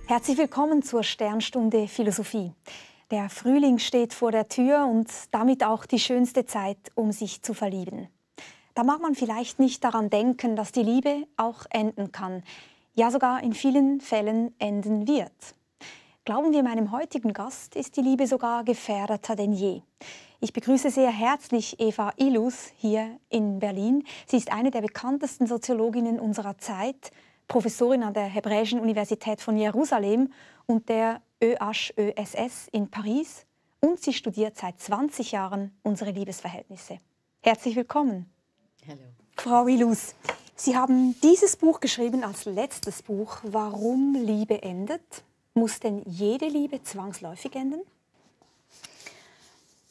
Herzlich willkommen zur Sternstunde Philosophie. Der Frühling steht vor der Tür und damit auch die schönste Zeit, um sich zu verlieben. Da mag man vielleicht nicht daran denken, dass die Liebe auch enden kann, ja sogar in vielen Fällen enden wird. Glauben wir meinem heutigen Gast, ist die Liebe sogar gefährdeter denn je. Ich begrüße sehr herzlich Eva Illouz hier in Berlin. Sie ist eine der bekanntesten Soziologinnen unserer Zeit, Professorin an der Hebräischen Universität von Jerusalem und der ÖHESS in Paris. Und sie studiert seit 20 Jahren unsere Liebesverhältnisse. Herzlich willkommen. Hallo. Frau Illouz, Sie haben dieses Buch geschrieben als letztes Buch, Warum Liebe endet. Muss denn jede Liebe zwangsläufig enden?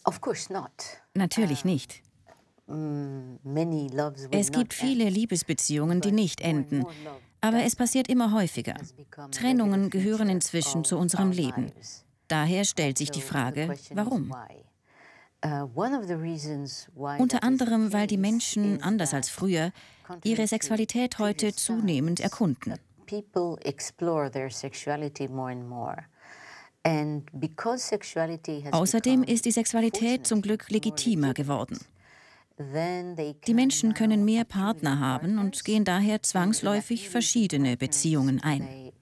Of course not. Natürlich nicht. Es gibt viele Liebesbeziehungen, die nicht enden. Aber es passiert immer häufiger. Trennungen gehören inzwischen zu unserem Leben. Daher stellt sich die Frage, warum? Unter anderem, weil die Menschen, anders als früher, ihre Sexualität heute zunehmend erkunden. Außerdem ist die Sexualität zum Glück legitimer geworden. Die Menschen können mehr Partner haben und gehen daher zwangsläufig verschiedene Beziehungen ein.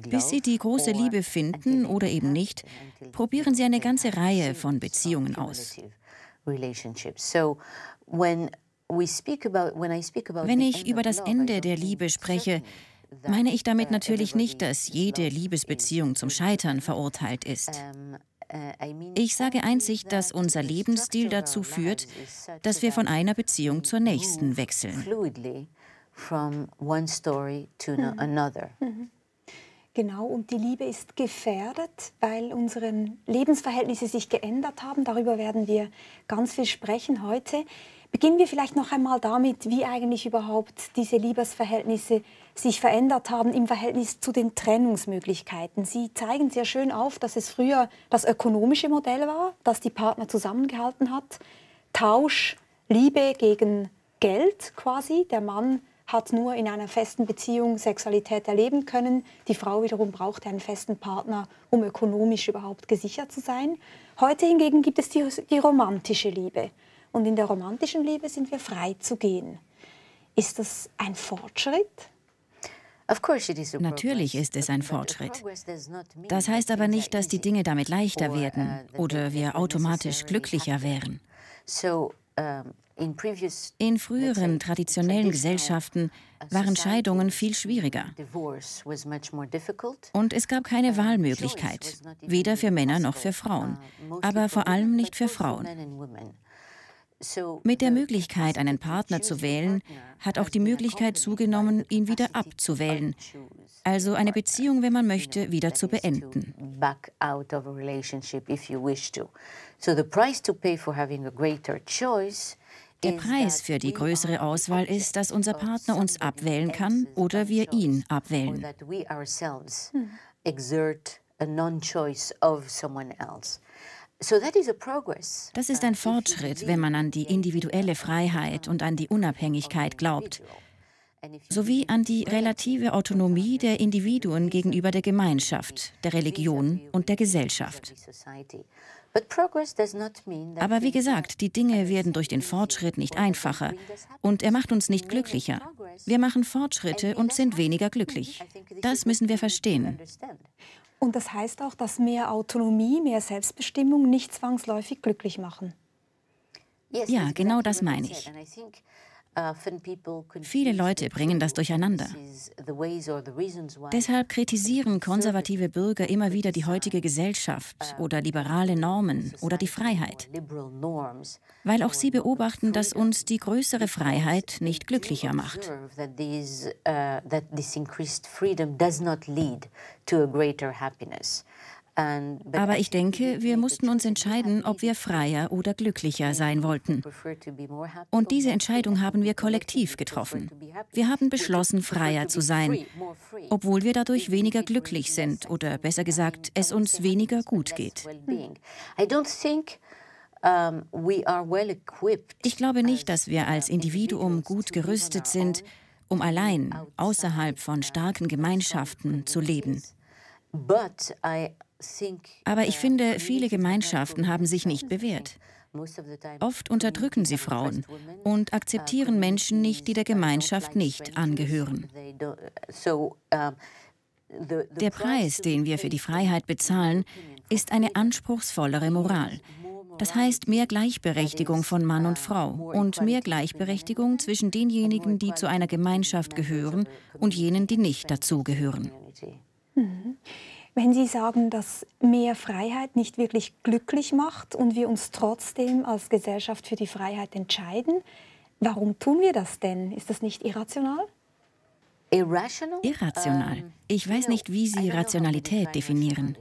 Bis sie die große Liebe finden oder eben nicht, probieren sie eine ganze Reihe von Beziehungen aus. Wenn ich über das Ende der Liebe spreche, meine ich damit natürlich nicht, dass jede Liebesbeziehung zum Scheitern verurteilt ist. Ich sage einzig, dass unser Lebensstil dazu führt, dass wir von einer Beziehung zur nächsten wechseln. Genau, und die Liebe ist gefährdet, weil unsere Lebensverhältnisse sich geändert haben. Darüber werden wir ganz viel sprechen heute. Beginnen wir vielleicht noch einmal damit, wie eigentlich überhaupt diese Liebesverhältnisse sich verändert haben im Verhältnis zu den Trennungsmöglichkeiten. Sie zeigen sehr schön auf, dass es früher das ökonomische Modell war, das die Partner zusammengehalten hat. Tausch, Liebe gegen Geld quasi. Der Mann hat nur in einer festen Beziehung Sexualität erleben können. Die Frau wiederum brauchte einen festen Partner, um ökonomisch überhaupt gesichert zu sein. Heute hingegen gibt es die romantische Liebe. Und in der romantischen Liebe sind wir frei zu gehen. Ist das ein Fortschritt? Natürlich ist es ein Fortschritt. Das heißt aber nicht, dass die Dinge damit leichter werden oder wir automatisch glücklicher wären. In früheren traditionellen Gesellschaften waren Scheidungen viel schwieriger. Und es gab keine Wahlmöglichkeit, weder für Männer noch für Frauen, aber vor allem nicht für Frauen. Mit der Möglichkeit, einen Partner zu wählen, hat auch die Möglichkeit zugenommen, ihn wieder abzuwählen. Also eine Beziehung, wenn man möchte, wieder zu beenden. Der Preis für die größere Auswahl ist, dass unser Partner uns abwählen kann oder wir ihn abwählen. Das ist ein Fortschritt, wenn man an die individuelle Freiheit und an die Unabhängigkeit glaubt, sowie an die relative Autonomie der Individuen gegenüber der Gemeinschaft, der Religion und der Gesellschaft. Aber wie gesagt, die Dinge werden durch den Fortschritt nicht einfacher und er macht uns nicht glücklicher. Wir machen Fortschritte und sind weniger glücklich. Das müssen wir verstehen. Und das heißt auch, dass mehr Autonomie, mehr Selbstbestimmung nicht zwangsläufig glücklich machen. Ja, genau das meine ich. Viele Leute bringen das durcheinander. Deshalb kritisieren konservative Bürger immer wieder die heutige Gesellschaft oder liberale Normen oder die Freiheit. Weil auch sie beobachten, dass uns die größere Freiheit nicht glücklicher macht. Aber ich denke, wir mussten uns entscheiden, ob wir freier oder glücklicher sein wollten. Und diese Entscheidung haben wir kollektiv getroffen. Wir haben beschlossen, freier zu sein, obwohl wir dadurch weniger glücklich sind oder besser gesagt, es uns weniger gut geht. Ich glaube nicht, dass wir als Individuum gut gerüstet sind, um allein außerhalb von starken Gemeinschaften zu leben. Aber ich finde, viele Gemeinschaften haben sich nicht bewährt. Oft unterdrücken sie Frauen und akzeptieren Menschen nicht, die der Gemeinschaft nicht angehören. Der Preis, den wir für die Freiheit bezahlen, ist eine anspruchsvollere Moral. Das heißt mehr Gleichberechtigung von Mann und Frau und mehr Gleichberechtigung zwischen denjenigen, die zu einer Gemeinschaft gehören und jenen, die nicht dazugehören. Wenn Sie sagen, dass mehr Freiheit nicht wirklich glücklich macht und wir uns trotzdem als Gesellschaft für die Freiheit entscheiden, warum tun wir das denn? Ist das nicht irrational? Irrational? Ich weiß nicht, wie Sie Rationalität definieren.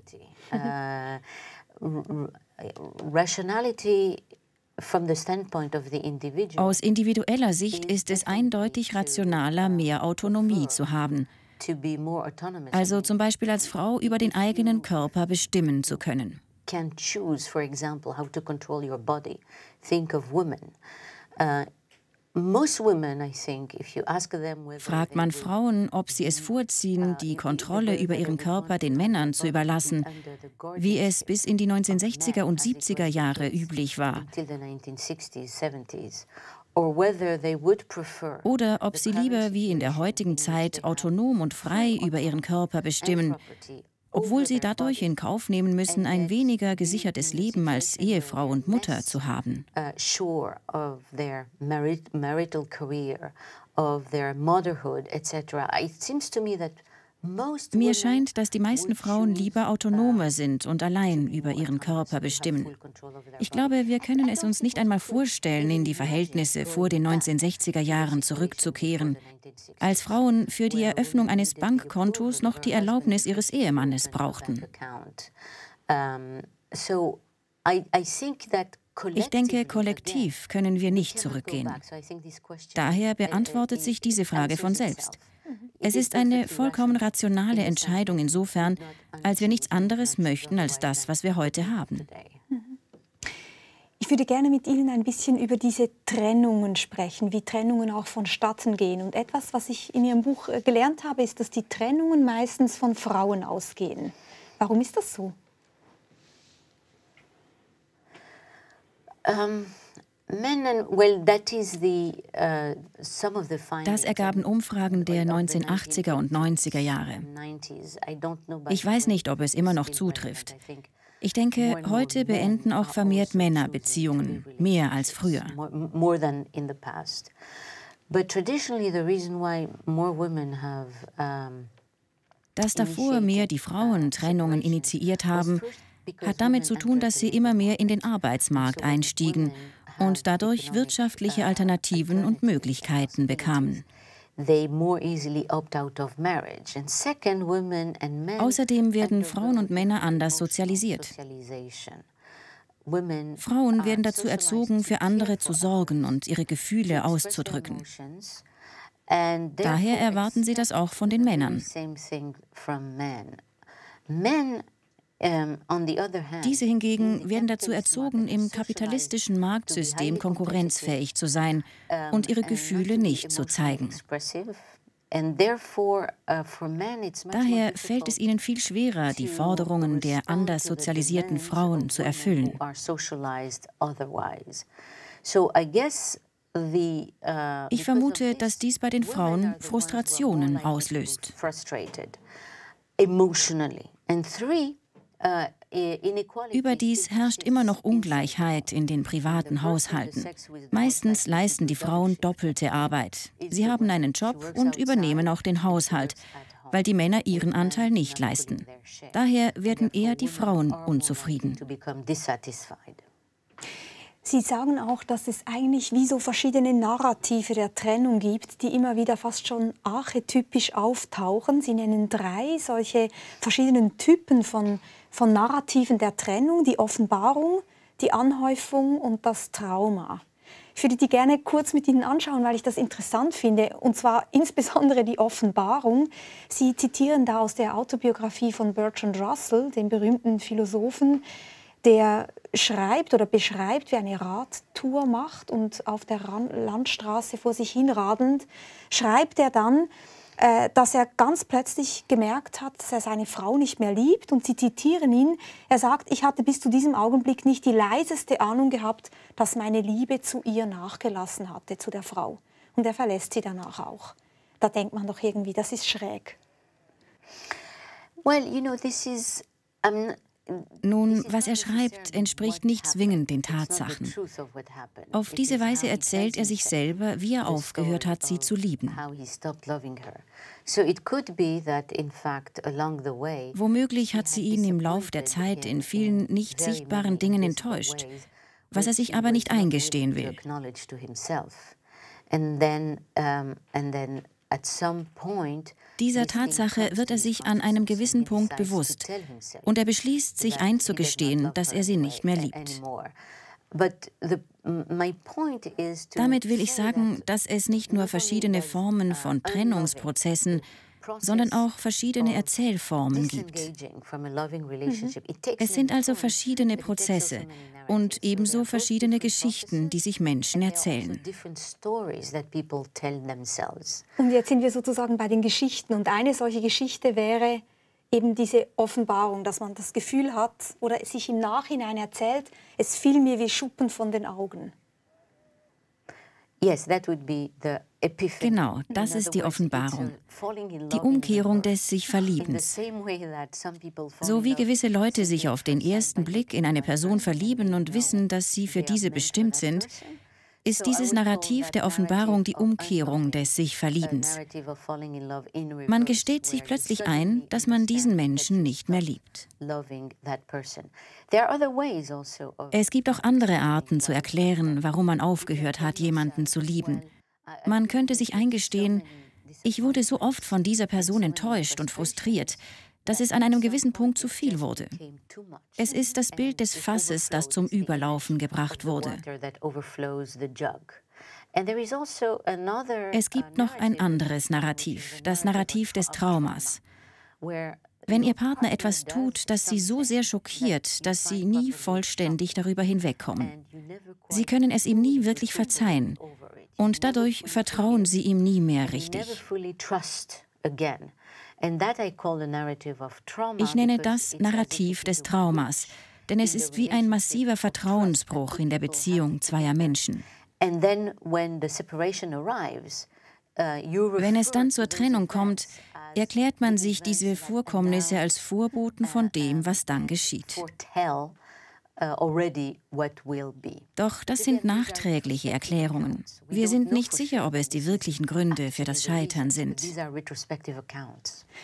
Aus individueller Sicht ist es eindeutig rationaler, mehr Autonomie zu haben. Also zum Beispiel als Frau über den eigenen Körper bestimmen zu können. Fragt man Frauen, ob sie es vorziehen, die Kontrolle über ihren Körper den Männern zu überlassen, wie es bis in die 1960er und 70er Jahre üblich war, oder ob sie lieber wie in der heutigen Zeit autonom und frei über ihren Körper bestimmen, obwohl sie dadurch in Kauf nehmen müssen, ein weniger gesichertes Leben als Ehefrau und Mutter zu haben. Mir scheint, dass die meisten Frauen lieber autonomer sind und allein über ihren Körper bestimmen. Ich glaube, wir können es uns nicht einmal vorstellen, in die Verhältnisse vor den 1960er Jahren zurückzukehren, als Frauen für die Eröffnung eines Bankkontos noch die Erlaubnis ihres Ehemannes brauchten. Ich denke, kollektiv können wir nicht zurückgehen. Daher beantwortet sich diese Frage von selbst. Es ist eine vollkommen rationale Entscheidung insofern, als wir nichts anderes möchten als das, was wir heute haben. Ich würde gerne mit Ihnen ein bisschen über diese Trennungen sprechen, wie Trennungen auch vonstatten gehen. Und etwas, was ich in Ihrem Buch gelernt habe, ist, dass die Trennungen meistens von Frauen ausgehen. Warum ist das so? Das ergaben Umfragen der 1980er und 90er Jahre. Ich weiß nicht, ob es immer noch zutrifft. Ich denke, heute beenden auch vermehrt Männer Beziehungen, mehr als früher. Dass davor mehr die Frauen Trennungen initiiert haben, hat damit zu tun, dass sie immer mehr in den Arbeitsmarkt einstiegen und dadurch wirtschaftliche Alternativen und Möglichkeiten bekamen. Außerdem werden Frauen und Männer anders sozialisiert. Frauen werden dazu erzogen, für andere zu sorgen und ihre Gefühle auszudrücken. Daher erwarten sie das auch von den Männern. Diese hingegen werden dazu erzogen, im kapitalistischen Marktsystem konkurrenzfähig zu sein und ihre Gefühle nicht zu zeigen. Daher fällt es ihnen viel schwerer, die Forderungen der anders sozialisierten Frauen zu erfüllen. Ich vermute, dass dies bei den Frauen Frustrationen auslöst. Überdies herrscht immer noch Ungleichheit in den privaten Haushalten. Meistens leisten die Frauen doppelte Arbeit. Sie haben einen Job und übernehmen auch den Haushalt, weil die Männer ihren Anteil nicht leisten. Daher werden eher die Frauen unzufrieden. Sie sagen auch, dass es eigentlich wie so verschiedene Narrative der Trennung gibt, die immer wieder fast schon archetypisch auftauchen. Sie nennen 3 solche verschiedenen Typen von Narrativen der Trennung: die Offenbarung, die Anhäufung und das Trauma. Ich würde die gerne kurz mit Ihnen anschauen, weil ich das interessant finde, und zwar insbesondere die Offenbarung. Sie zitieren da aus der Autobiografie von Bertrand Russell, dem berühmten Philosophen, der schreibt oder beschreibt, wie er eine Radtour macht und auf der Landstraße vor sich hin radend, schreibt er dann, dass er ganz plötzlich gemerkt hat, dass er seine Frau nicht mehr liebt. Und Sie zitieren ihn, er sagt, ich hatte bis zu diesem Augenblick nicht die leiseste Ahnung gehabt, dass meine Liebe zu ihr nachgelassen hatte, zu der Frau. Und er verlässt sie danach auch. Da denkt man doch irgendwie, das ist schräg. Well, you know, this is... Nun, was er schreibt, entspricht nicht zwingend den Tatsachen. Auf diese Weise erzählt er sich selber, wie er aufgehört hat, sie zu lieben. Womöglich hat sie ihn im Lauf der Zeit in vielen nicht sichtbaren Dingen enttäuscht, was er sich aber nicht eingestehen will. Dieser Tatsache wird er sich an einem gewissen Punkt bewusst und er beschließt, sich einzugestehen, dass er sie nicht mehr liebt. Damit will ich sagen, dass es nicht nur verschiedene Formen von Trennungsprozessen, sondern auch verschiedene Erzählformen gibt. Es sind also verschiedene Prozesse und ebenso verschiedene Geschichten, die sich Menschen erzählen. Und jetzt sind wir sozusagen bei den Geschichten. Und eine solche Geschichte wäre eben diese Offenbarung, dass man das Gefühl hat oder sich im Nachhinein erzählt, es fiel mir wie Schuppen von den Augen. Genau, das ist die Offenbarung, die Umkehrung des Sich-Verliebens. So wie gewisse Leute sich auf den ersten Blick in eine Person verlieben und wissen, dass sie für diese bestimmt sind, ist dieses Narrativ der Offenbarung die Umkehrung des Sich-Verliebens. Man gesteht sich plötzlich ein, dass man diesen Menschen nicht mehr liebt. Es gibt auch andere Arten zu erklären, warum man aufgehört hat, jemanden zu lieben. Man könnte sich eingestehen, ich wurde so oft von dieser Person enttäuscht und frustriert, dass es an einem gewissen Punkt zu viel wurde. Es ist das Bild des Fasses, das zum Überlaufen gebracht wurde. Es gibt noch ein anderes Narrativ, das Narrativ des Traumas. Wenn Ihr Partner etwas tut, das Sie so sehr schockiert, dass Sie nie vollständig darüber hinwegkommen. Sie können es ihm nie wirklich verzeihen und dadurch vertrauen Sie ihm nie mehr richtig. Ich nenne das Narrativ des Traumas, denn es ist wie ein massiver Vertrauensbruch in der Beziehung zweier Menschen. Wenn es dann zur Trennung kommt, erklärt man sich diese Vorkommnisse als Vorboten von dem, was dann geschieht. Doch das sind nachträgliche Erklärungen. Wir sind nicht sicher, ob es die wirklichen Gründe für das Scheitern sind.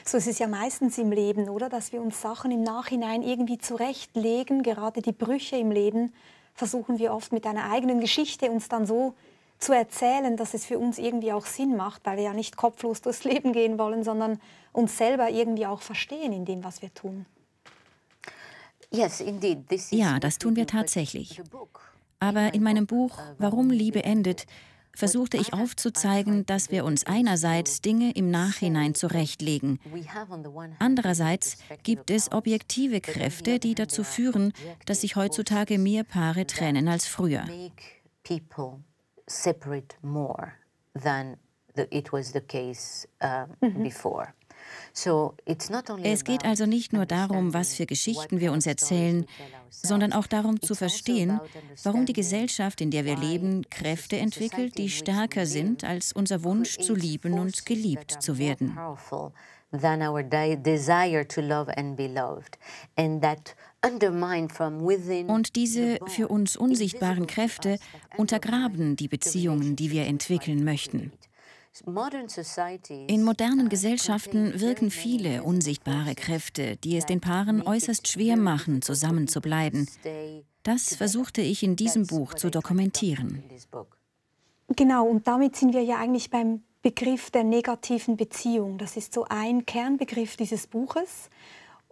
So ist es ja meistens im Leben, oder? Dass wir uns Sachen im Nachhinein irgendwie zurechtlegen. Gerade die Brüche im Leben versuchen wir oft mit einer eigenen Geschichte uns dann so zu erzählen, dass es für uns irgendwie auch Sinn macht, weil wir ja nicht kopflos durchs Leben gehen wollen, sondern uns selber irgendwie auch verstehen in dem, was wir tun. Ja, das tun wir tatsächlich. Aber in meinem Buch »Warum Liebe endet« versuchte ich aufzuzeigen, dass wir uns einerseits Dinge im Nachhinein zurechtlegen. Andererseits gibt es objektive Kräfte, die dazu führen, dass sich heutzutage mehr Paare trennen als früher. Es geht also nicht nur darum, was für Geschichten wir uns erzählen, sondern auch darum zu verstehen, warum die Gesellschaft, in der wir leben, Kräfte entwickelt, die stärker sind als unser Wunsch zu lieben und geliebt zu werden. Und diese für uns unsichtbaren Kräfte untergraben die Beziehungen, die wir entwickeln möchten. In modernen Gesellschaften wirken viele unsichtbare Kräfte, die es den Paaren äußerst schwer machen, zusammenzubleiben. Das versuchte ich in diesem Buch zu dokumentieren. Genau, und damit sind wir ja eigentlich beim Begriff der negativen Beziehung. Das ist so ein Kernbegriff dieses Buches.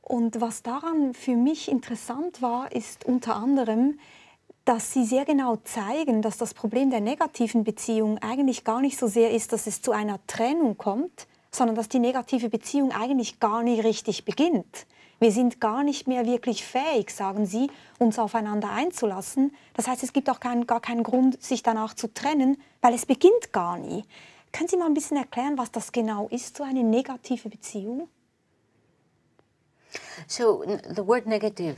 Und was daran für mich interessant war, ist unter anderem, dass Sie sehr genau zeigen, dass das Problem der negativen Beziehung eigentlich gar nicht so sehr ist, dass es zu einer Trennung kommt, sondern dass die negative Beziehung eigentlich gar nicht richtig beginnt. Wir sind gar nicht mehr wirklich fähig, sagen Sie, uns aufeinander einzulassen. Das heißt, es gibt auch gar keinen Grund, sich danach zu trennen, weil es beginnt gar nie. Können Sie mal ein bisschen erklären, was das genau ist, so eine negative Beziehung? So the word negative.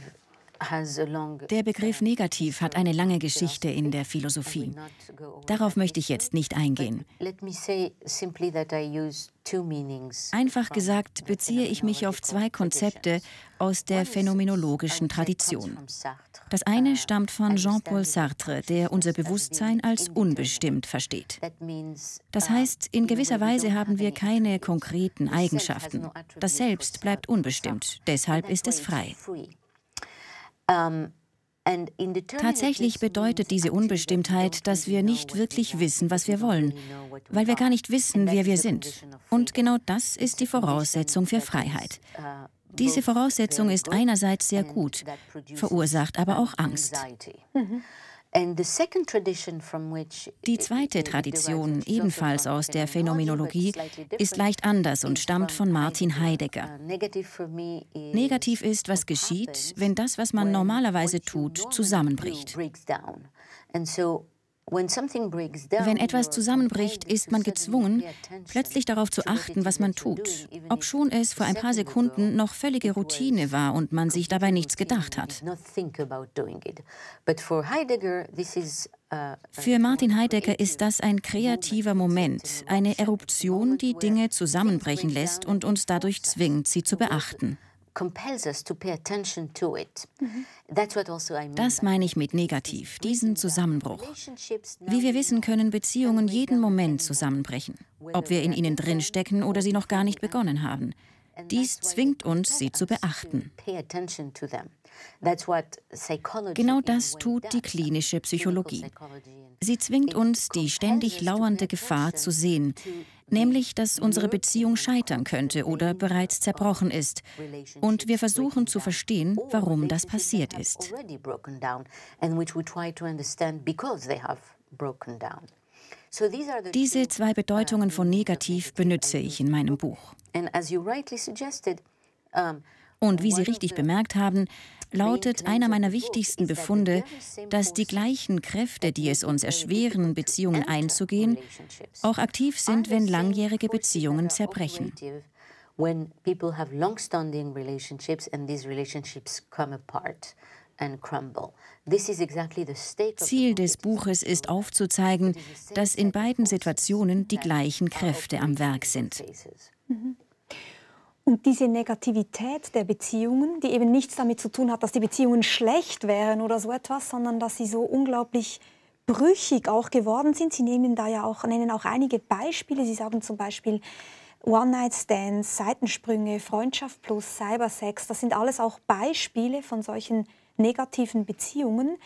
Der Begriff negativ hat eine lange Geschichte in der Philosophie. Darauf möchte ich jetzt nicht eingehen. Einfach gesagt beziehe ich mich auf zwei Konzepte aus der phänomenologischen Tradition. Das eine stammt von Jean-Paul Sartre, der unser Bewusstsein als unbestimmt versteht. Das heißt, in gewisser Weise haben wir keine konkreten Eigenschaften. Das Selbst bleibt unbestimmt, deshalb ist es frei. Tatsächlich bedeutet diese Unbestimmtheit, dass wir nicht wirklich wissen, was wir wollen, weil wir gar nicht wissen, wer wir sind. Und genau das ist die Voraussetzung für Freiheit. Diese Voraussetzung ist einerseits sehr gut, verursacht aber auch Angst. Die zweite Tradition, ebenfalls aus der Phänomenologie, ist leicht anders und stammt von Martin Heidegger. Negativ ist, was geschieht, wenn das, was man normalerweise tut, zusammenbricht. Wenn etwas zusammenbricht, ist man gezwungen, plötzlich darauf zu achten, was man tut, obschon es vor ein paar Sekunden noch völlige Routine war und man sich dabei nichts gedacht hat. Für Martin Heidegger ist das ein kreativer Moment, eine Eruption, die Dinge zusammenbrechen lässt und uns dadurch zwingt, sie zu beachten. Das meine ich mit negativ, diesen Zusammenbruch. Wie wir wissen, können Beziehungen jeden Moment zusammenbrechen, ob wir in ihnen drinstecken oder sie noch gar nicht begonnen haben. Dies zwingt uns, sie zu beachten. Genau das tut die klinische Psychologie. Sie zwingt uns, die ständig lauernde Gefahr zu sehen, nämlich, dass unsere Beziehung scheitern könnte oder bereits zerbrochen ist. Und wir versuchen zu verstehen, warum das passiert ist. Diese zwei Bedeutungen von negativ benutze ich in meinem Buch. Und wie Sie richtig bemerkt haben, lautet einer meiner wichtigsten Befunde, dass die gleichen Kräfte, die es uns erschweren, Beziehungen einzugehen, auch aktiv sind, wenn langjährige Beziehungen zerbrechen. Ziel des Buches ist aufzuzeigen, dass in beiden Situationen die gleichen Kräfte am Werk sind. Und diese Negativität der Beziehungen, die eben nichts damit zu tun hat, dass die Beziehungen schlecht wären oder so etwas, sondern dass sie so unglaublich brüchig auch geworden sind. Sie nennen auch einige Beispiele. Sie sagen zum Beispiel One-Night-Stands, Seitensprünge, Freundschaft plus Cybersex. Das sind alles auch Beispiele von solchen negativen Beziehungen.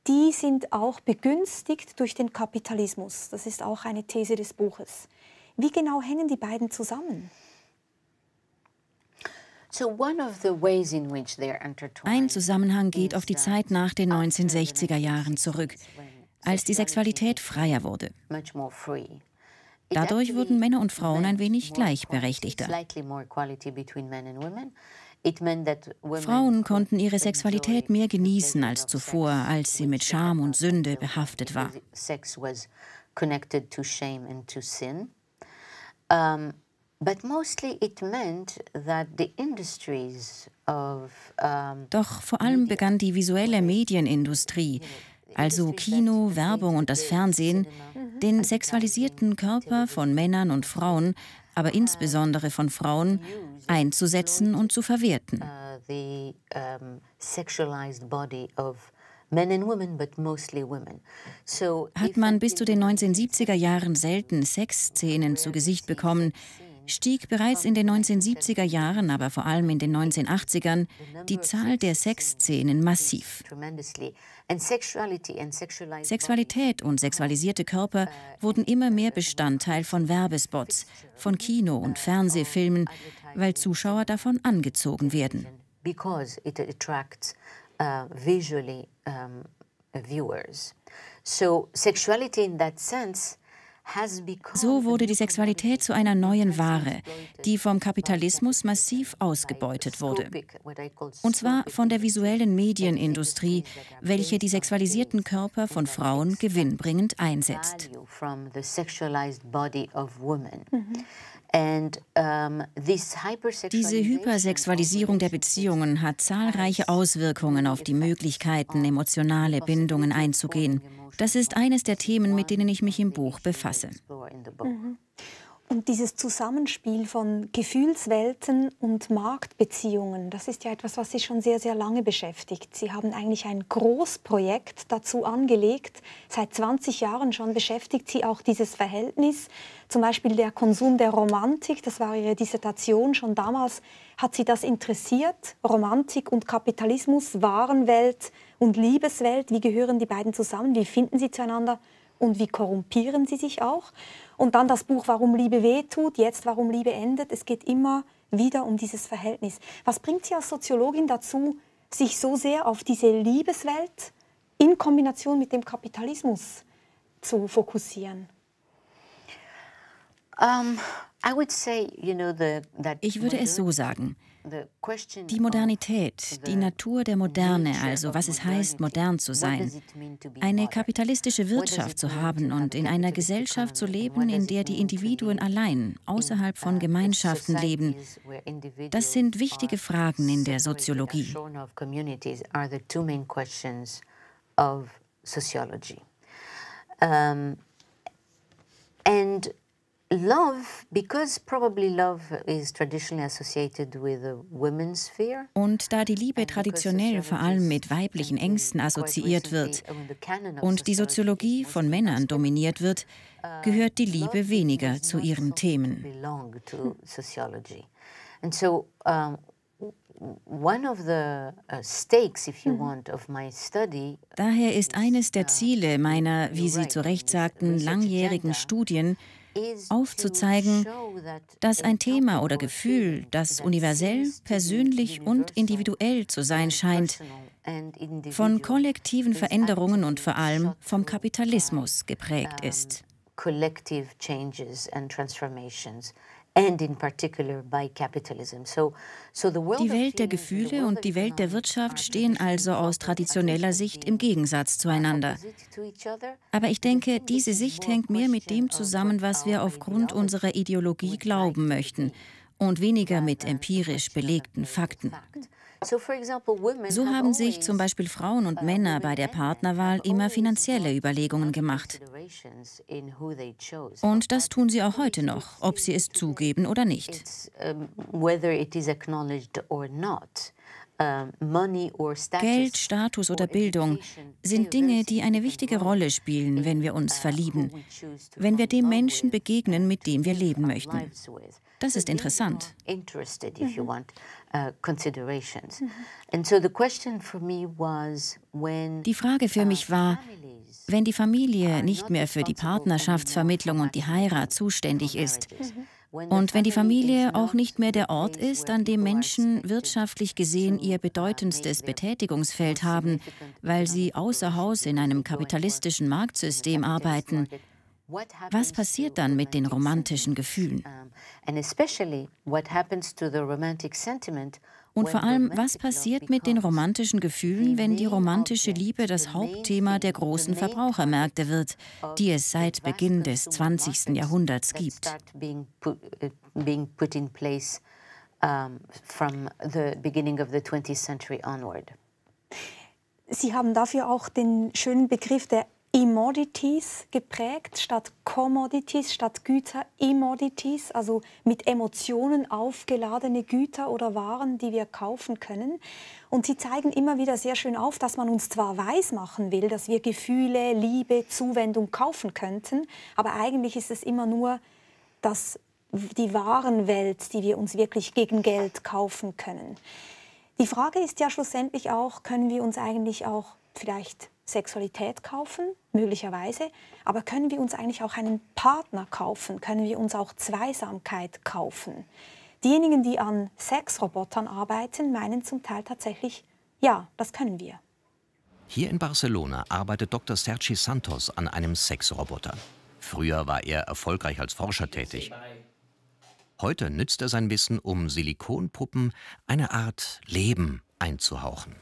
Die sind auch begünstigt durch den Kapitalismus. Das ist auch eine These des Buches. Wie genau hängen die beiden zusammen? Ein Zusammenhang geht auf die Zeit nach den 1960er Jahren zurück, als die Sexualität freier wurde. Dadurch wurden Männer und Frauen ein wenig gleichberechtigter. Frauen konnten ihre Sexualität mehr genießen als zuvor, als sie mit Scham und Sünde behaftet war. Doch vor allem begann die visuelle Medienindustrie, also Kino, Werbung und das Fernsehen, den sexualisierten Körper von Männern und Frauen, aber insbesondere von Frauen, einzusetzen und zu verwerten. Hat man bis zu den 1970er Jahren selten Sexszenen zu Gesicht bekommen, stieg bereits in den 1970er Jahren, aber vor allem in den 1980ern, die Zahl der Sexszenen massiv. Sexualität und sexualisierte Körper wurden immer mehr Bestandteil von Werbespots, von Kino- und Fernsehfilmen, weil Zuschauer davon angezogen werden. So wurde die Sexualität zu einer neuen Ware, die vom Kapitalismus massiv ausgebeutet wurde. Und zwar von der visuellen Medienindustrie, welche die sexualisierten Körper von Frauen gewinnbringend einsetzt. Diese Hypersexualisierung der Beziehungen hat zahlreiche Auswirkungen auf die Möglichkeiten, emotionale Bindungen einzugehen. Das ist eines der Themen, mit denen ich mich im Buch befasse. Und dieses Zusammenspiel von Gefühlswelten und Marktbeziehungen, das ist ja etwas, was Sie schon sehr, sehr lange beschäftigt. Sie haben eigentlich ein Großprojekt dazu angelegt. Seit 20 Jahren schon beschäftigt Sie auch dieses Verhältnis. Zum Beispiel der Konsum der Romantik, das war Ihre Dissertation. Schon damals hat Sie das interessiert. Romantik und Kapitalismus, Warenwelt und Liebeswelt. Wie gehören die beiden zusammen? Wie finden sie zueinander? Und wie korrumpieren sie sich auch? Und dann das Buch Warum Liebe wehtut, jetzt Warum Liebe endet. Es geht immer wieder um dieses Verhältnis. Was bringt Sie als Soziologin dazu, sich so sehr auf diese Liebeswelt in Kombination mit dem Kapitalismus zu fokussieren? Ich würde es so sagen. Die Modernität, die Natur der Moderne, also was es heißt, modern zu sein, eine kapitalistische Wirtschaft zu haben und in einer Gesellschaft zu leben, in der die Individuen allein, außerhalb von Gemeinschaften leben, das sind wichtige Fragen in der Soziologie. Und da die Liebe traditionell vor allem mit weiblichen Ängsten assoziiert wird und die Soziologie von Männern dominiert wird, gehört die Liebe weniger zu ihren Themen. Daher ist eines der Ziele meiner, wie Sie zu Recht sagten, langjährigen Studien, aufzuzeigen, dass ein Thema oder Gefühl, das universell, persönlich und individuell zu sein scheint, von kollektiven Veränderungen und vor allem vom Kapitalismus geprägt ist. Die Welt der Gefühle und die Welt der Wirtschaft stehen also aus traditioneller Sicht im Gegensatz zueinander. Aber ich denke, diese Sicht hängt mehr mit dem zusammen, was wir aufgrund unserer Ideologie glauben möchten und weniger mit empirisch belegten Fakten. So haben sich zum Beispiel Frauen und Männer bei der Partnerwahl immer finanzielle Überlegungen gemacht. Und das tun sie auch heute noch, ob sie es zugeben oder nicht. Geld, Status oder Bildung sind Dinge, die eine wichtige Rolle spielen, wenn wir uns verlieben, wenn wir dem Menschen begegnen, mit dem wir leben möchten. Das ist interessant. Die Frage für mich war, wenn die Familie nicht mehr für die Partnerschaftsvermittlung und die Heirat zuständig ist, und wenn die Familie auch nicht mehr der Ort ist, an dem Menschen wirtschaftlich gesehen ihr bedeutendstes Betätigungsfeld haben, weil sie außer Haus in einem kapitalistischen Marktsystem arbeiten, was passiert dann mit den romantischen Gefühlen? Und vor allem, was passiert mit den romantischen Gefühlen, wenn die romantische Liebe das Hauptthema der großen Verbrauchermärkte wird, die es seit Beginn des 20. Jahrhunderts gibt? Sie haben dafür auch den schönen Begriff der Immodities geprägt, statt Commodities, statt Güter, Immodities, also mit Emotionen aufgeladene Güter oder Waren, die wir kaufen können. Und Sie zeigen immer wieder sehr schön auf, dass man uns zwar weismachen will, dass wir Gefühle, Liebe, Zuwendung kaufen könnten, aber eigentlich ist es immer nur die Warenwelt, die wir uns wirklich gegen Geld kaufen können. Die Frage ist ja schlussendlich auch, können wir uns eigentlich auch vielleicht Sexualität kaufen, möglicherweise, aber können wir uns eigentlich auch einen Partner kaufen? Können wir uns auch Zweisamkeit kaufen? Diejenigen, die an Sexrobotern arbeiten, meinen zum Teil tatsächlich, ja, das können wir. Hier in Barcelona arbeitet Dr. Sergi Santos an einem Sexroboter. Früher war er erfolgreich als Forscher tätig. Heute nützt er sein Wissen, um Silikonpuppen eine Art Leben einzuhauchen.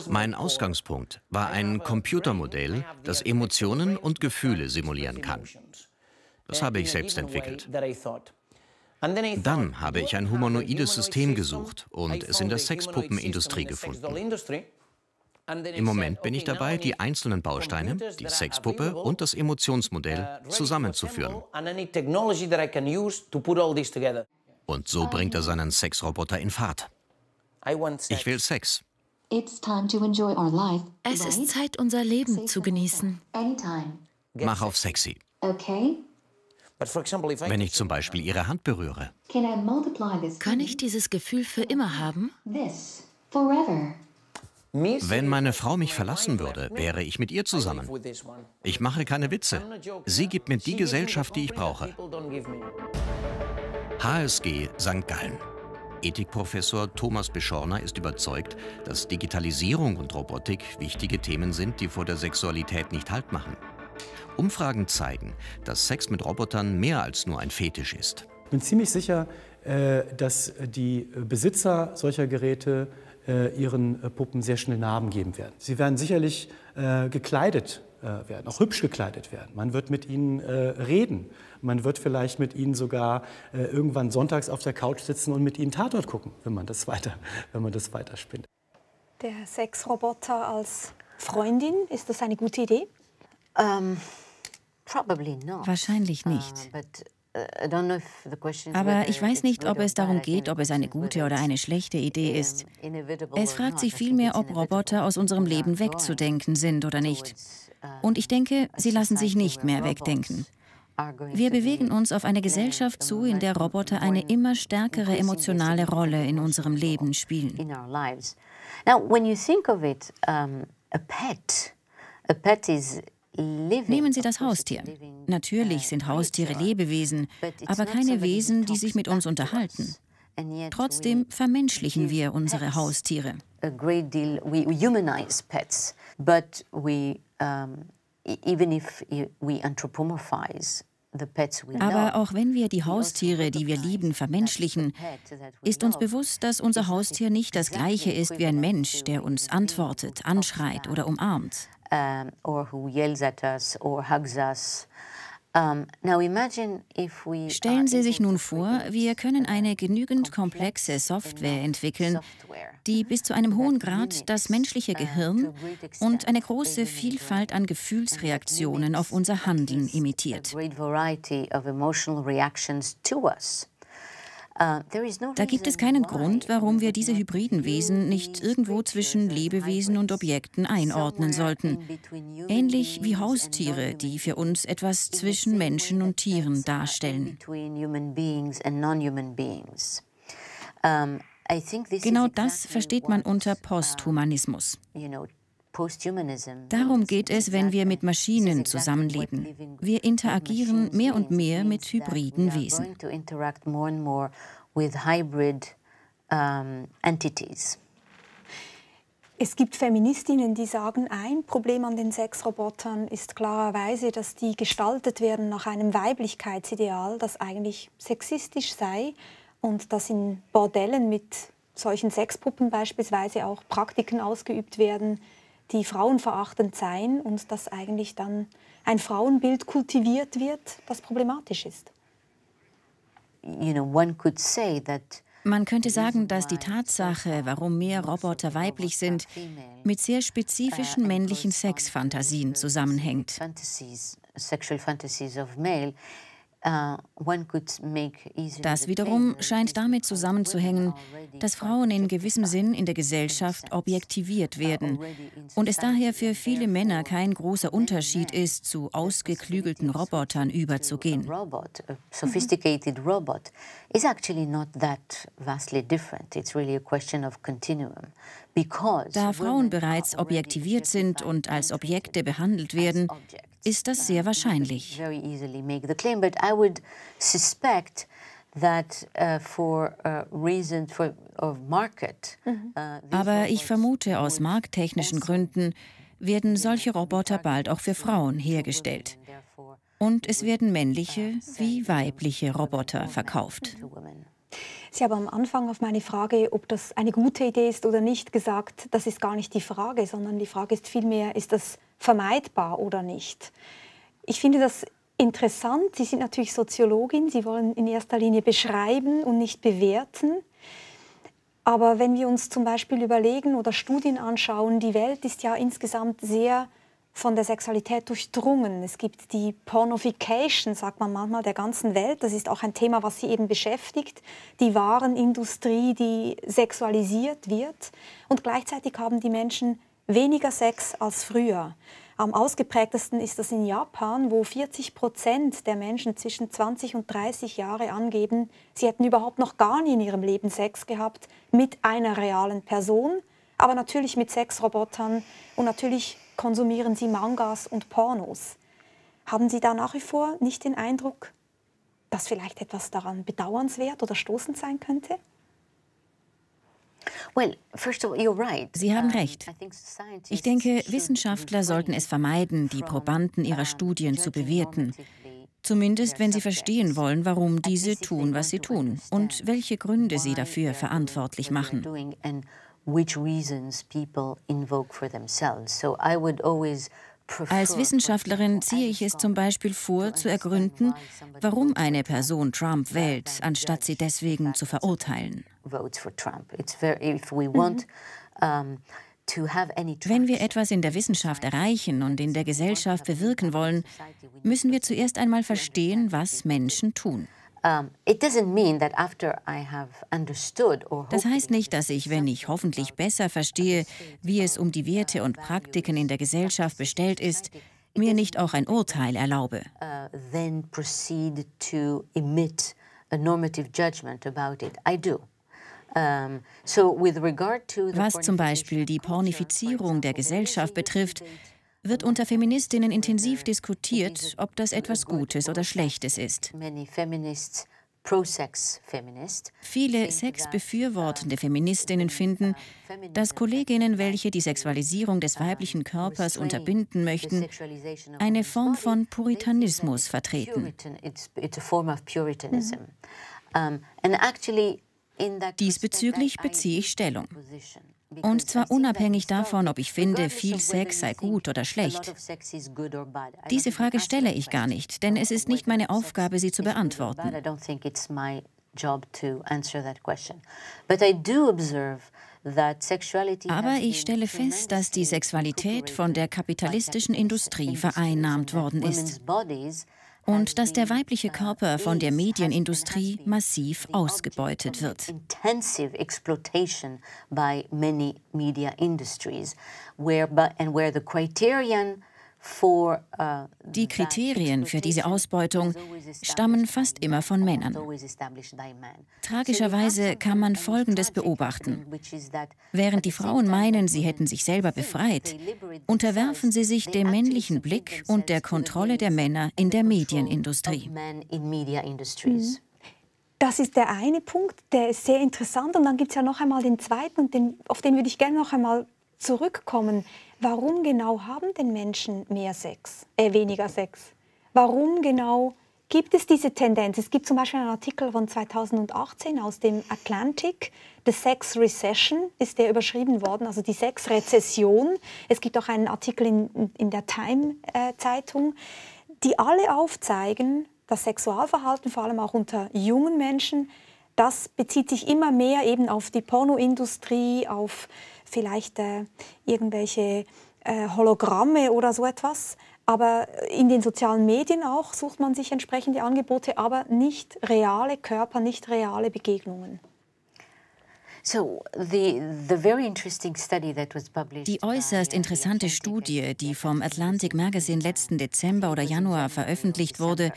Mein Ausgangspunkt war ein Computermodell, das Emotionen und Gefühle simulieren kann. Das habe ich selbst entwickelt. Dann habe ich ein humanoides System gesucht und es in der Sexpuppenindustrie gefunden. Im Moment bin ich dabei, die einzelnen Bausteine, die Sexpuppe und das Emotionsmodell zusammenzuführen. Und so bringt er seinen Sexroboter in Fahrt. Ich will Sex. Es ist Zeit, unser Leben zu genießen. Mach auf sexy. Wenn ich zum Beispiel Ihre Hand berühre. Kann ich dieses Gefühl für immer haben? Wenn meine Frau mich verlassen würde, wäre ich mit ihr zusammen. Ich mache keine Witze. Sie gibt mir die Gesellschaft, die ich brauche. HSG St. Gallen. Ethikprofessor Thomas Beschorner ist überzeugt, dass Digitalisierung und Robotik wichtige Themen sind, die vor der Sexualität nicht Halt machen. Umfragen zeigen, dass Sex mit Robotern mehr als nur ein Fetisch ist. Ich bin ziemlich sicher, dass die Besitzer solcher Geräte ihren Puppen sehr schnell Namen geben werden. Sie werden sicherlich gekleidet werden, auch hübsch gekleidet werden. Man wird mit ihnen reden. Man wird vielleicht mit ihnen sogar irgendwann sonntags auf der Couch sitzen und mit ihnen Tatort gucken, wenn man das weiterspinnt. Der Sexroboter als Freundin, ist das eine gute Idee? Wahrscheinlich nicht. Aber ich weiß nicht, ob es darum geht, ob es eine gute oder eine schlechte Idee ist. Es fragt sich vielmehr, ob Roboter aus unserem Leben wegzudenken sind oder nicht. Und ich denke, sie lassen sich nicht mehr wegdenken. Wir bewegen uns auf eine Gesellschaft zu, in der Roboter eine immer stärkere emotionale Rolle in unserem Leben spielen. Nehmen Sie das Haustier. Natürlich sind Haustiere Lebewesen, aber keine Wesen, die sich mit uns unterhalten. Trotzdem vermenschlichen wir unsere Haustiere. Aber auch wenn wir die Haustiere, die wir lieben, vermenschlichen, ist uns bewusst, dass unser Haustier nicht das gleiche ist wie ein Mensch, der uns antwortet, anschreit oder umarmt. Stellen Sie sich nun vor, wir können eine genügend komplexe Software entwickeln, die bis zu einem hohen Grad das menschliche Gehirn und eine große Vielfalt an Gefühlsreaktionen auf unser Handeln imitiert. Da gibt es keinen Grund, warum wir diese hybriden Wesen nicht irgendwo zwischen Lebewesen und Objekten einordnen sollten. Ähnlich wie Haustiere, die für uns etwas zwischen Menschen und Tieren darstellen. Genau das versteht man unter Posthumanismus. Darum geht es, wenn wir mit Maschinen zusammenleben. Wir interagieren mehr und mehr mit hybriden Wesen. Es gibt Feministinnen, die sagen, ein Problem an den Sexrobotern ist klarerweise, dass die gestaltet werden nach einem Weiblichkeitsideal, das eigentlich sexistisch sei und dass in Bordellen mit solchen Sexpuppen beispielsweise auch Praktiken ausgeübt werden, die frauenverachtend seien und dass eigentlich dann ein Frauenbild kultiviert wird, das problematisch ist. Man könnte sagen, dass die Tatsache, warum mehr Roboter weiblich sind, mit sehr spezifischen männlichen Sexfantasien zusammenhängt. Das wiederum scheint damit zusammenzuhängen, dass Frauen in gewissem Sinn in der Gesellschaft objektiviert werden und es daher für viele Männer kein großer Unterschied ist, zu ausgeklügelten Robotern überzugehen. Da Frauen bereits objektiviert sind und als Objekte behandelt werden, ist das sehr wahrscheinlich. Aber ich vermute aus markttechnischen Gründen, werden solche Roboter bald auch für Frauen hergestellt. Und es werden männliche wie weibliche Roboter verkauft. Sie haben am Anfang auf meine Frage, ob das eine gute Idee ist oder nicht, gesagt, das ist gar nicht die Frage, sondern die Frage ist vielmehr, ist das vermeidbar oder nicht? Ich finde das interessant. Sie sind natürlich Soziologin, Sie wollen in erster Linie beschreiben und nicht bewerten. Aber wenn wir uns zum Beispiel überlegen oder Studien anschauen, die Welt ist ja insgesamt sehr von der Sexualität durchdrungen. Es gibt die Pornification, sagt man manchmal, der ganzen Welt. Das ist auch ein Thema, was Sie eben beschäftigt. Die Warenindustrie, die sexualisiert wird. Und gleichzeitig haben die Menschen weniger Sex als früher. Am ausgeprägtesten ist das in Japan, wo 40% der Menschen zwischen 20 und 30 Jahre angeben, sie hätten überhaupt noch gar nie in ihrem Leben Sex gehabt mit einer realen Person, aber natürlich mit Sexrobotern und natürlich konsumieren sie Mangas und Pornos. Haben Sie da nach wie vor nicht den Eindruck, dass vielleicht etwas daran bedauernswert oder stoßend sein könnte? Sie haben recht. Ich denke, Wissenschaftler sollten es vermeiden, die Probanden ihrer Studien zu bewerten. Zumindest, wenn sie verstehen wollen, warum diese tun, was sie tun und welche Gründe sie dafür verantwortlich machen. Als Wissenschaftlerin ziehe ich es zum Beispiel vor, zu ergründen, warum eine Person Trump wählt, anstatt sie deswegen zu verurteilen. Wenn wir etwas in der Wissenschaft erreichen und in der Gesellschaft bewirken wollen, müssen wir zuerst einmal verstehen, was Menschen tun. Das heißt nicht, dass ich, wenn ich hoffentlich besser verstehe, wie es um die Werte und Praktiken in der Gesellschaft bestellt ist, mir nicht auch ein Urteil erlaube. Was zum Beispiel die Pornifizierung der Gesellschaft betrifft, wird unter Feministinnen intensiv diskutiert, ob das etwas Gutes oder Schlechtes ist. Viele sexbefürwortende Feministinnen finden, dass Kolleginnen, welche die Sexualisierung des weiblichen Körpers unterbinden möchten, eine Form von Puritanismus vertreten. Diesbezüglich beziehe ich Stellung. Und zwar unabhängig davon, ob ich finde, viel Sex sei gut oder schlecht. Diese Frage stelle ich gar nicht, denn es ist nicht meine Aufgabe, sie zu beantworten. Aber ich stelle fest, dass die Sexualität von der kapitalistischen Industrie vereinnahmt worden ist. Und dass der weibliche Körper von der Medienindustrie massiv ausgebeutet wird. Die Kriterien für diese Ausbeutung stammen fast immer von Männern. Tragischerweise kann man Folgendes beobachten. Während die Frauen meinen, sie hätten sich selber befreit, unterwerfen sie sich dem männlichen Blick und der Kontrolle der Männer in der Medienindustrie. Das ist der eine Punkt, der ist sehr interessant. Und dann gibt es ja noch einmal den zweiten, und auf den würde ich gerne noch einmal zurückkommen. Warum genau haben denn Menschen weniger Sex? Warum genau gibt es diese Tendenz? Es gibt zum Beispiel einen Artikel von 2018 aus dem Atlantic, The Sex Recession ist der überschrieben worden, also die Sexrezession. Es gibt auch einen Artikel in der Time-Zeitung, die alle aufzeigen, das Sexualverhalten, vor allem auch unter jungen Menschen, das bezieht sich immer mehr eben auf die Pornoindustrie, auf vielleicht irgendwelche Hologramme oder so etwas. Aber in den sozialen Medien auch sucht man sich entsprechende Angebote, aber nicht reale Körper, nicht reale Begegnungen. Die äußerst interessante Studie, die vom Atlantic Magazine letzten Dezember oder Januar veröffentlicht wurde,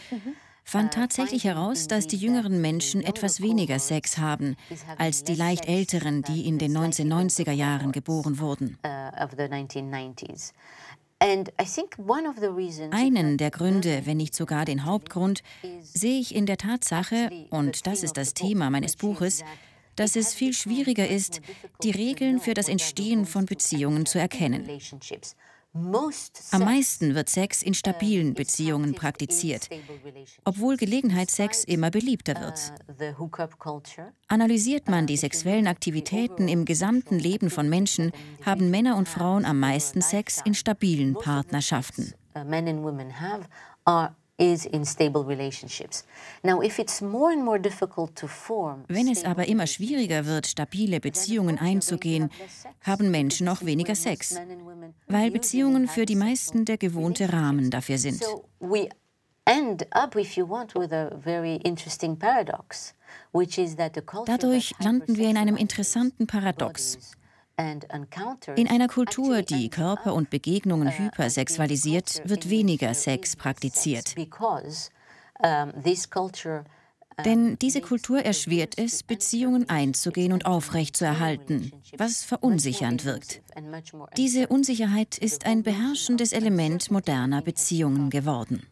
fand tatsächlich heraus, dass die jüngeren Menschen etwas weniger Sex haben als die leicht älteren, die in den 1990er Jahren geboren wurden. Einen der Gründe, wenn nicht sogar den Hauptgrund, sehe ich in der Tatsache, und das ist das Thema meines Buches, dass es viel schwieriger ist, die Regeln für das Entstehen von Beziehungen zu erkennen. Am meisten wird Sex in stabilen Beziehungen praktiziert, obwohl Gelegenheitssex immer beliebter wird. Analysiert man die sexuellen Aktivitäten im gesamten Leben von Menschen, haben Männer und Frauen am meisten Sex in stabilen Partnerschaften. Wenn es aber immer schwieriger wird, stabile Beziehungen einzugehen, haben Menschen auch weniger Sex, weil Beziehungen für die meisten der gewohnte Rahmen dafür sind. Dadurch landen wir in einem interessanten Paradox. In einer Kultur, die Körper und Begegnungen hypersexualisiert, wird weniger Sex praktiziert. Denn diese Kultur erschwert es, Beziehungen einzugehen und aufrechtzuerhalten, was verunsichernd wirkt. Diese Unsicherheit ist ein beherrschendes Element moderner Beziehungen geworden.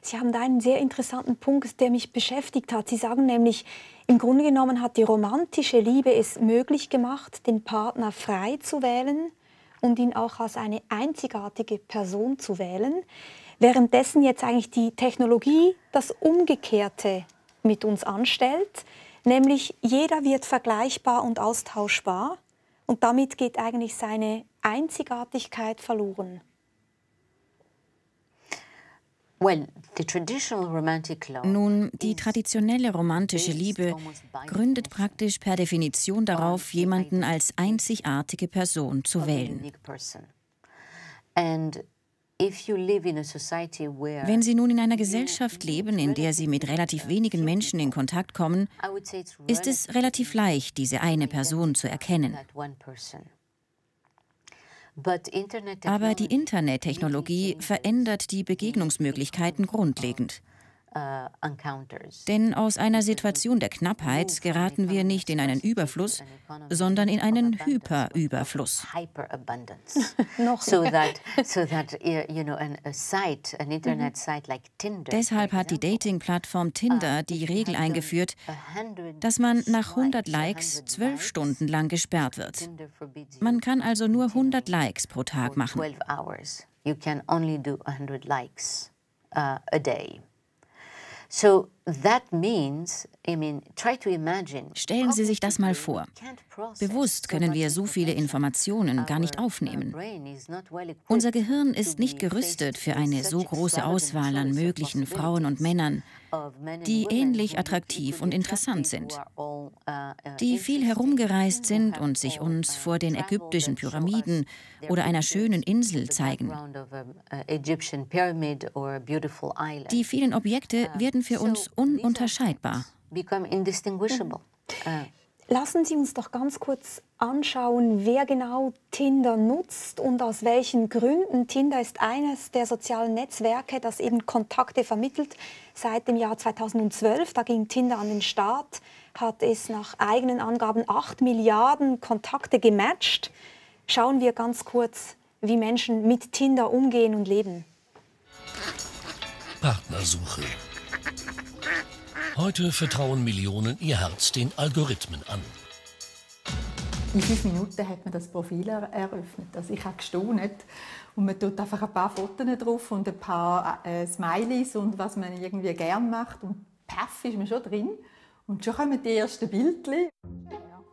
Sie haben da einen sehr interessanten Punkt, der mich beschäftigt hat. Sie sagen nämlich, im Grunde genommen hat die romantische Liebe es möglich gemacht, den Partner frei zu wählen und ihn auch als eine einzigartige Person zu wählen, währenddessen jetzt eigentlich die Technologie das Umgekehrte mit uns anstellt, nämlich jeder wird vergleichbar und austauschbar und damit geht eigentlich seine Einzigartigkeit verloren. Nun, die traditionelle romantische Liebe gründet praktisch per Definition darauf, jemanden als einzigartige Person zu wählen. Wenn Sie nun in einer Gesellschaft leben, in der Sie mit relativ wenigen Menschen in Kontakt kommen, ist es relativ leicht, diese eine Person zu erkennen. Aber die Internettechnologie verändert die Begegnungsmöglichkeiten grundlegend. Denn aus einer Situation der Knappheit geraten wir nicht in einen Überfluss, sondern in einen Hyperüberfluss. Deshalb hat die Dating-Plattform Tinder die Regel eingeführt, dass man nach 100 Likes 12 Stunden lang gesperrt wird. Man kann also nur 100 Likes pro Tag machen. Stellen Sie sich das mal vor. Bewusst können wir so viele Informationen gar nicht aufnehmen. Unser Gehirn ist nicht gerüstet für eine so große Auswahl an möglichen Frauen und Männern, die ähnlich attraktiv und interessant sind, die viel herumgereist sind und sich uns vor den ägyptischen Pyramiden oder einer schönen Insel zeigen. Die vielen Objekte werden für uns ununterscheidbar. Lassen Sie uns doch ganz kurz anschauen, wer genau Tinder nutzt und aus welchen Gründen. Tinder ist eines der sozialen Netzwerke, das eben Kontakte vermittelt. Seit dem Jahr 2012, da ging Tinder an den Start, hat es nach eigenen Angaben 8 Milliarden Kontakte gematcht. Schauen wir ganz kurz, wie Menschen mit Tinder umgehen und leben. Partnersuche. Heute vertrauen Millionen ihr Herz den Algorithmen an. In 5 Minuten hat man das Profil eröffnet. Also ich habe gestaunt. Und man tut einfach ein paar Fotos drauf und ein paar Smileys und was man irgendwie gerne macht. Und paff, ist man schon drin. Und schon kommen die ersten Bildchen.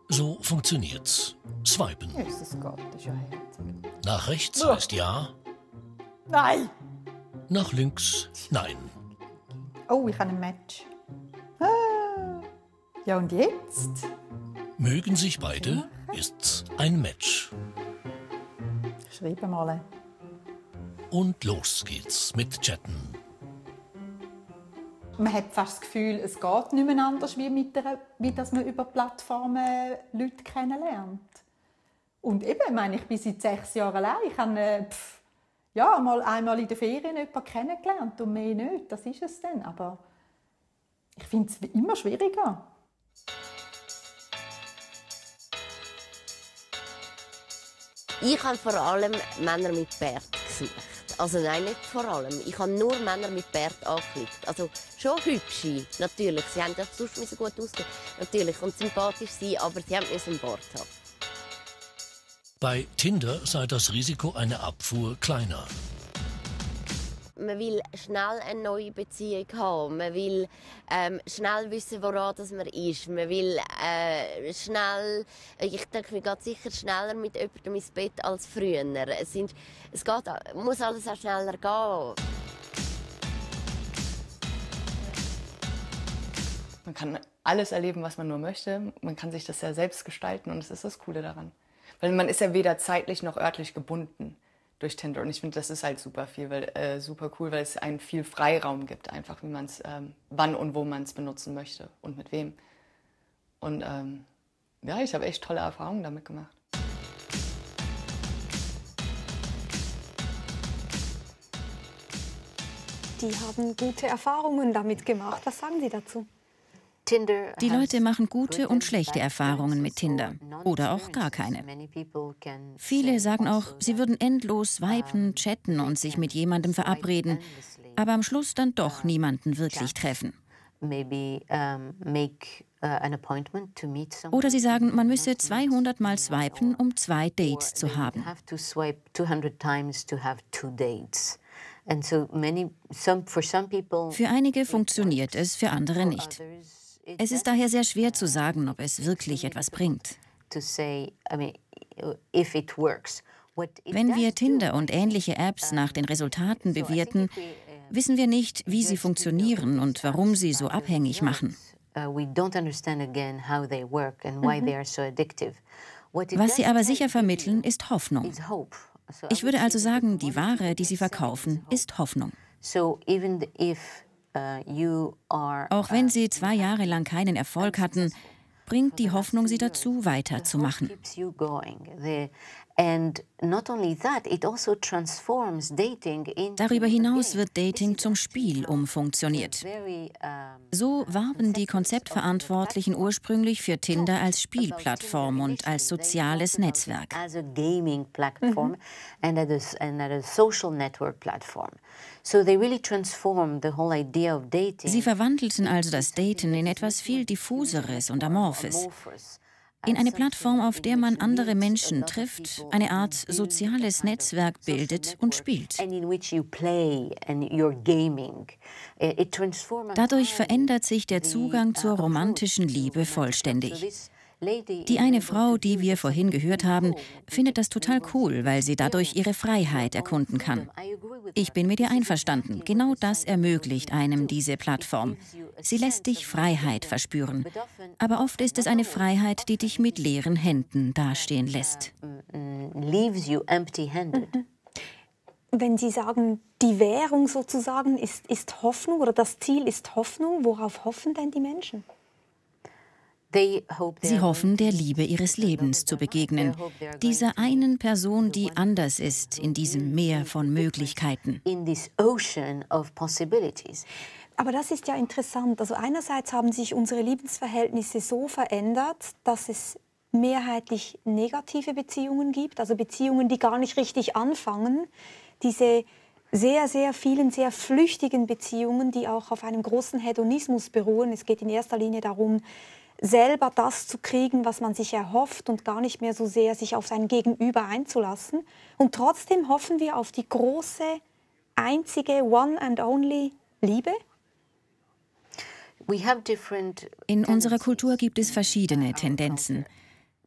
So funktioniert's. Swipen. Jesus Gott, das ist ja herzig. Nach rechts heißt ja. Nein! Nach links nein. Oh, ich habe ein Match. Ja, und jetzt? Mögen sich beide, ist's ein Match. Schreibe mal. Und los geht's mit Chatten. Man hat fast das Gefühl, es geht nicht mehr anders, wie dass man über Plattformen Leute kennenlernt. Und eben, ich meine, ich bin seit 6 Jahren allein. Ich habe einmal in der Ferien jemanden kennengelernt und mehr nicht. Das ist es dann. Aber ich finde es immer schwieriger. Ich habe vor allem Männer mit Bart gesucht. Also nein, nicht vor allem. Ich habe nur Männer mit Bart angeklickt. Also schon hübsche, natürlich. Sie haben ja sonst gut ausgesehen. natürlich, und sympathisch sein, aber sie haben uns an Bord haben. Bei Tinder sei das Risiko einer Abfuhr kleiner. Man will schnell eine neue Beziehung haben. Man will schnell wissen, woran das man ist. Man will schnell, ich denke, man geht sicher schneller mit jemandem ins Bett als früher. Muss alles auch schneller gehen. Man kann alles erleben, was man nur möchte. Man kann sich das ja selbst gestalten und das ist das Coole daran. Weil man ist ja weder zeitlich noch örtlich gebunden durch Tinder. Und ich finde, das ist halt super cool, weil es einen viel Freiraum gibt, einfach wie man es, wann und wo man es benutzen möchte und mit wem. Und ja, ich habe echt tolle Erfahrungen damit gemacht. Die haben gute Erfahrungen damit gemacht. Was sagen Sie dazu? Die Leute machen gute und schlechte Erfahrungen mit Tinder oder auch gar keine. Viele sagen auch, sie würden endlos swipen, chatten und sich mit jemandem verabreden, aber am Schluss dann doch niemanden wirklich treffen. Oder sie sagen, man müsse 200 Mal swipen, um 2 Dates zu haben. Für einige funktioniert es, für andere nicht. Es ist daher sehr schwer zu sagen, ob es wirklich etwas bringt. Wenn wir Tinder und ähnliche Apps nach den Resultaten bewerten, wissen wir nicht, wie sie funktionieren und warum sie so abhängig machen. Was sie aber sicher vermitteln, ist Hoffnung. Ich würde also sagen, die Ware, die sie verkaufen, ist Hoffnung. Auch wenn sie 2 Jahre lang keinen Erfolg hatten, bringt die Hoffnung sie dazu, weiterzumachen. Darüber hinaus wird Dating zum Spiel umfunktioniert. So warben die Konzeptverantwortlichen ursprünglich für Tinder als Spielplattform und als soziales Netzwerk. Sie verwandelten also das Daten in etwas viel Diffuseres und Amorphes. In eine Plattform, auf der man andere Menschen trifft, eine Art soziales Netzwerk bildet und spielt. Dadurch verändert sich der Zugang zur romantischen Liebe vollständig. Die eine Frau, die wir vorhin gehört haben, findet das total cool, weil sie dadurch ihre Freiheit erkunden kann. Ich bin mit ihr einverstanden. Genau das ermöglicht einem diese Plattform. Sie lässt dich Freiheit verspüren. Aber oft ist es eine Freiheit, die dich mit leeren Händen dastehen lässt. Wenn Sie sagen, die Währung sozusagen ist Hoffnung oder das Ziel ist Hoffnung, worauf hoffen denn die Menschen? Sie hoffen, der Liebe ihres Lebens zu begegnen, dieser einen Person, die anders ist in diesem Meer von Möglichkeiten. Aber das ist ja interessant. Also einerseits haben sich unsere Liebesverhältnisse so verändert, dass es mehrheitlich negative Beziehungen gibt, also Beziehungen, die gar nicht richtig anfangen. Diese sehr, sehr vielen, sehr flüchtigen Beziehungen, die auch auf einem großen Hedonismus beruhen. Es geht in erster Linie darum, selber das zu kriegen, was man sich erhofft und gar nicht mehr so sehr sich auf sein Gegenüber einzulassen. Und trotzdem hoffen wir auf die große, einzige, one and only Liebe. In unserer Kultur gibt es verschiedene Tendenzen.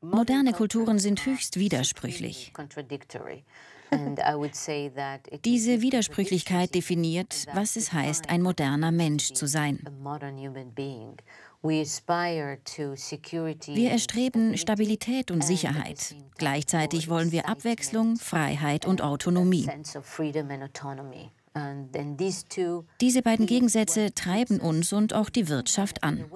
Moderne Kulturen sind höchst widersprüchlich. Diese Widersprüchlichkeit definiert, was es heißt, ein moderner Mensch zu sein. Wir erstreben Stabilität und Sicherheit. Gleichzeitig wollen wir Abwechslung, Freiheit und Autonomie. Diese beiden Gegensätze treiben uns und auch die Wirtschaft an.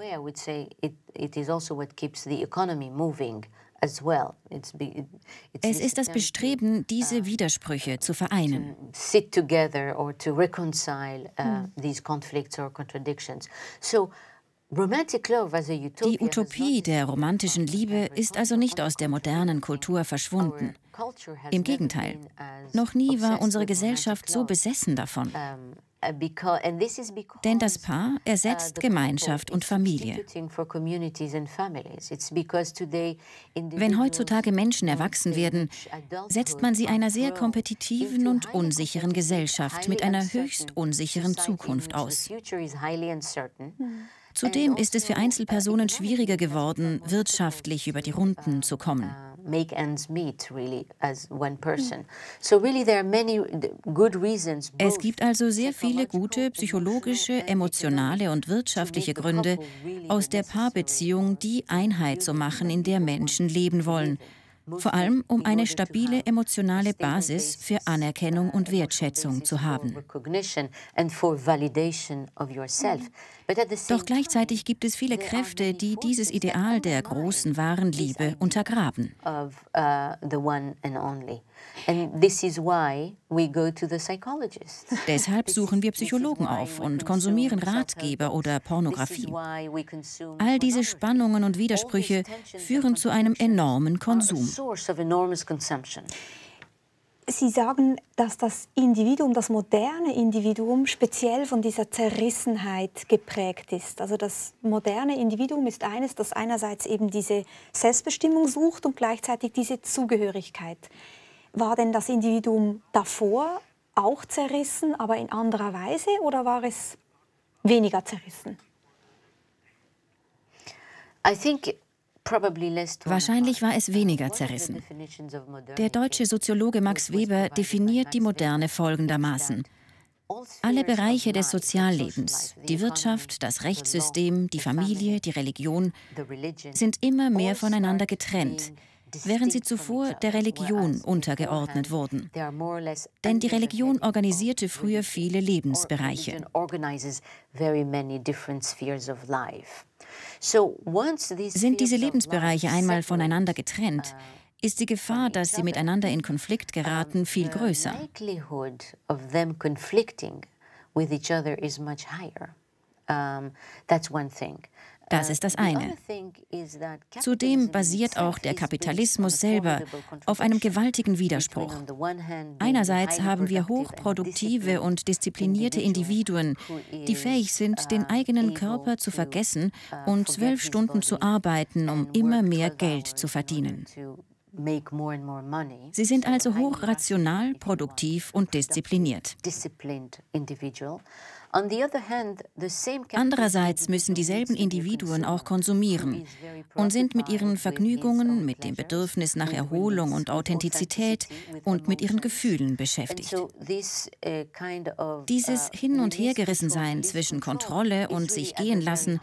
Es ist das Bestreben, diese Widersprüche zu vereinen. Die Utopie der romantischen Liebe ist also nicht aus der modernen Kultur verschwunden. Im Gegenteil, noch nie war unsere Gesellschaft so besessen davon. Denn das Paar ersetzt Gemeinschaft und Familie. Wenn heutzutage Menschen erwachsen werden, setzt man sie einer sehr kompetitiven und unsicheren Gesellschaft mit einer höchst unsicheren Zukunft aus. Zudem ist es für Einzelpersonen schwieriger geworden, wirtschaftlich über die Runden zu kommen. Es gibt also sehr viele gute psychologische, emotionale und wirtschaftliche Gründe, aus der Paarbeziehung die Einheit zu machen, in der Menschen leben wollen. Vor allem, um eine stabile emotionale Basis für Anerkennung und Wertschätzung zu haben. Doch gleichzeitig gibt es viele Kräfte, die dieses Ideal der großen, wahren Liebe untergraben. Deshalb suchen wir Psychologen auf und konsumieren Ratgeber oder Pornografie. All diese Spannungen und Widersprüche führen zu einem enormen Konsum. Sie sagen, dass das Individuum, das moderne Individuum, speziell von dieser Zerrissenheit geprägt ist. Also das moderne Individuum ist eines, das einerseits eben diese Selbstbestimmung sucht und gleichzeitig diese Zugehörigkeit. War denn das Individuum davor auch zerrissen, aber in anderer Weise, oder war es weniger zerrissen? Wahrscheinlich war es weniger zerrissen. Der deutsche Soziologe Max Weber definiert die Moderne folgendermaßen: Alle Bereiche des Soziallebens, die Wirtschaft, das Rechtssystem, die Familie, die Religion, sind immer mehr voneinander getrennt, während sie zuvor der Religion untergeordnet wurden. Denn die Religion organisierte früher viele Lebensbereiche. Sind diese Lebensbereiche einmal voneinander getrennt, ist die Gefahr, dass sie miteinander in Konflikt geraten, viel größer. Das ist das eine. Zudem basiert auch der Kapitalismus selber auf einem gewaltigen Widerspruch. Einerseits haben wir hochproduktive und disziplinierte Individuen, die fähig sind, den eigenen Körper zu vergessen und 12 Stunden zu arbeiten, um immer mehr Geld zu verdienen. Sie sind also hochrational, produktiv und diszipliniert. Andererseits müssen dieselben Individuen auch konsumieren und sind mit ihren Vergnügungen, mit dem Bedürfnis nach Erholung und Authentizität und mit ihren Gefühlen beschäftigt. Dieses Hin- und Hergerissensein zwischen Kontrolle und sich gehen lassen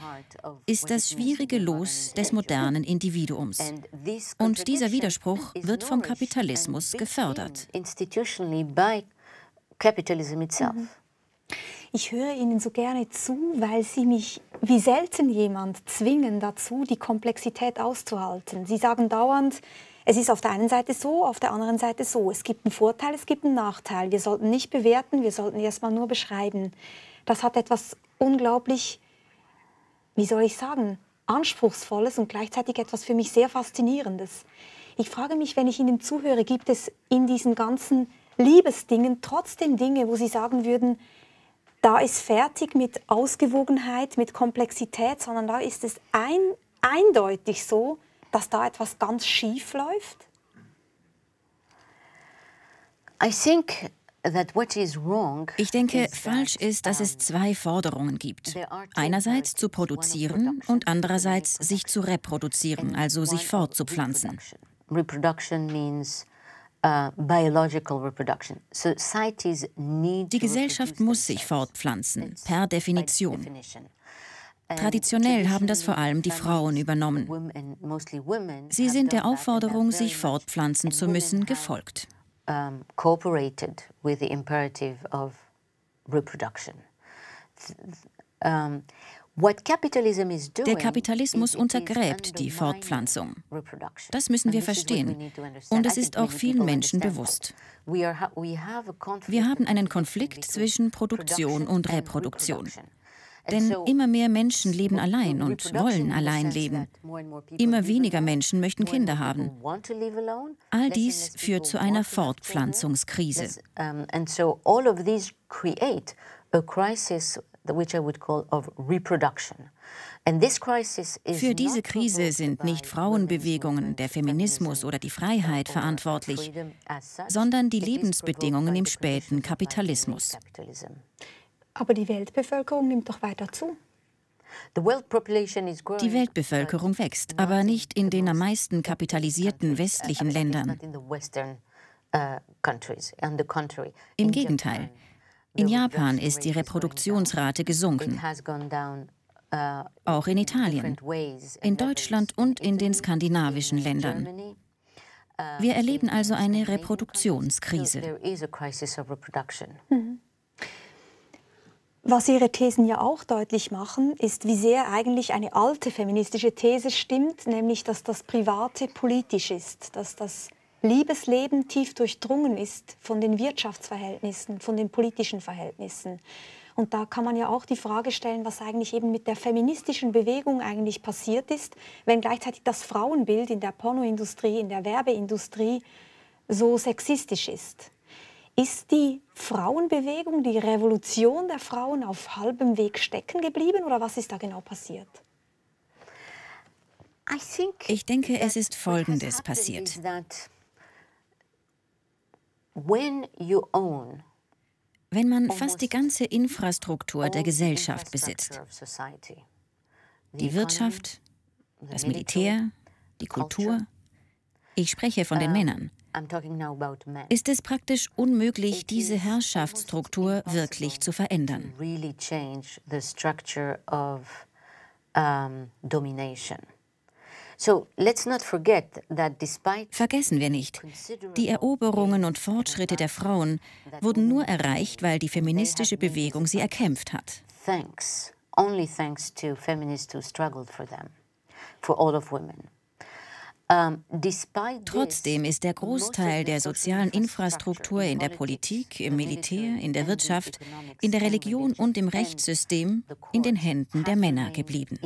ist das schwierige Los des modernen Individuums. Und dieser Widerspruch wird vom Kapitalismus gefördert. Ich höre Ihnen so gerne zu, weil Sie mich wie selten jemand zwingen dazu, die Komplexität auszuhalten. Sie sagen dauernd, es ist auf der einen Seite so, auf der anderen Seite so. Es gibt einen Vorteil, es gibt einen Nachteil. Wir sollten nicht bewerten, wir sollten erstmal nur beschreiben. Das hat etwas unglaublich, wie soll ich sagen, Anspruchsvolles und gleichzeitig etwas für mich sehr Faszinierendes. Ich frage mich, wenn ich Ihnen zuhöre, gibt es in diesen ganzen Liebesdingen trotzdem Dinge, wo Sie sagen würden, da ist fertig mit Ausgewogenheit, mit Komplexität, sondern da ist es eindeutig so, dass da etwas ganz schief läuft? Ich denke, falsch ist, dass es zwei Forderungen gibt. Einerseits zu produzieren und andererseits sich zu reproduzieren, also sich fortzupflanzen. Die Gesellschaft muss sich fortpflanzen, per Definition. Traditionell haben das vor allem die Frauen übernommen. Sie sind der Aufforderung, sich fortpflanzen zu müssen, gefolgt. Der Kapitalismus untergräbt die Fortpflanzung. Das müssen wir verstehen. Und es ist auch vielen Menschen bewusst. Wir haben einen Konflikt zwischen Produktion und Reproduktion. Denn immer mehr Menschen leben allein und wollen allein leben. Immer weniger Menschen möchten Kinder haben. All dies führt zu einer Fortpflanzungskrise. a crisis which I would call of reproduction. Für diese Krise sind nicht Frauenbewegungen, der Feminismus oder die Freiheit verantwortlich, sondern die Lebensbedingungen im späten Kapitalismus. Aber die Weltbevölkerung nimmt doch weiter zu. Die Weltbevölkerung wächst, aber nicht in den am meisten kapitalisierten westlichen Ländern. Im Gegenteil. In Japan ist die Reproduktionsrate gesunken. Auch in Italien, in Deutschland und in den skandinavischen Ländern. Wir erleben also eine Reproduktionskrise. Was Ihre Thesen ja auch deutlich machen, ist, wie sehr eigentlich eine alte feministische These stimmt, nämlich, dass das Private politisch ist, dass das Liebesleben tief durchdrungen ist von den Wirtschaftsverhältnissen, von den politischen Verhältnissen. Und da kann man ja auch die Frage stellen, was eigentlich eben mit der feministischen Bewegung eigentlich passiert ist, wenn gleichzeitig das Frauenbild in der Pornoindustrie, in der Werbeindustrie so sexistisch ist. Ist die Frauenbewegung, die Revolution der Frauen auf halbem Weg stecken geblieben oder was ist da genau passiert? Ich denke, es ist Folgendes passiert. Wenn man fast die ganze Infrastruktur der Gesellschaft besitzt, die Wirtschaft, das Militär, die Kultur, ich spreche von den Männern, ist es praktisch unmöglich, diese Herrschaftsstruktur wirklich zu verändern. Vergessen wir nicht, die Eroberungen und Fortschritte der Frauen wurden nur erreicht, weil die feministische Bewegung sie erkämpft hat. Trotzdem ist der Großteil der sozialen Infrastruktur in der Politik, im Militär, in der Wirtschaft, in der Religion und im Rechtssystem in den Händen der Männer geblieben.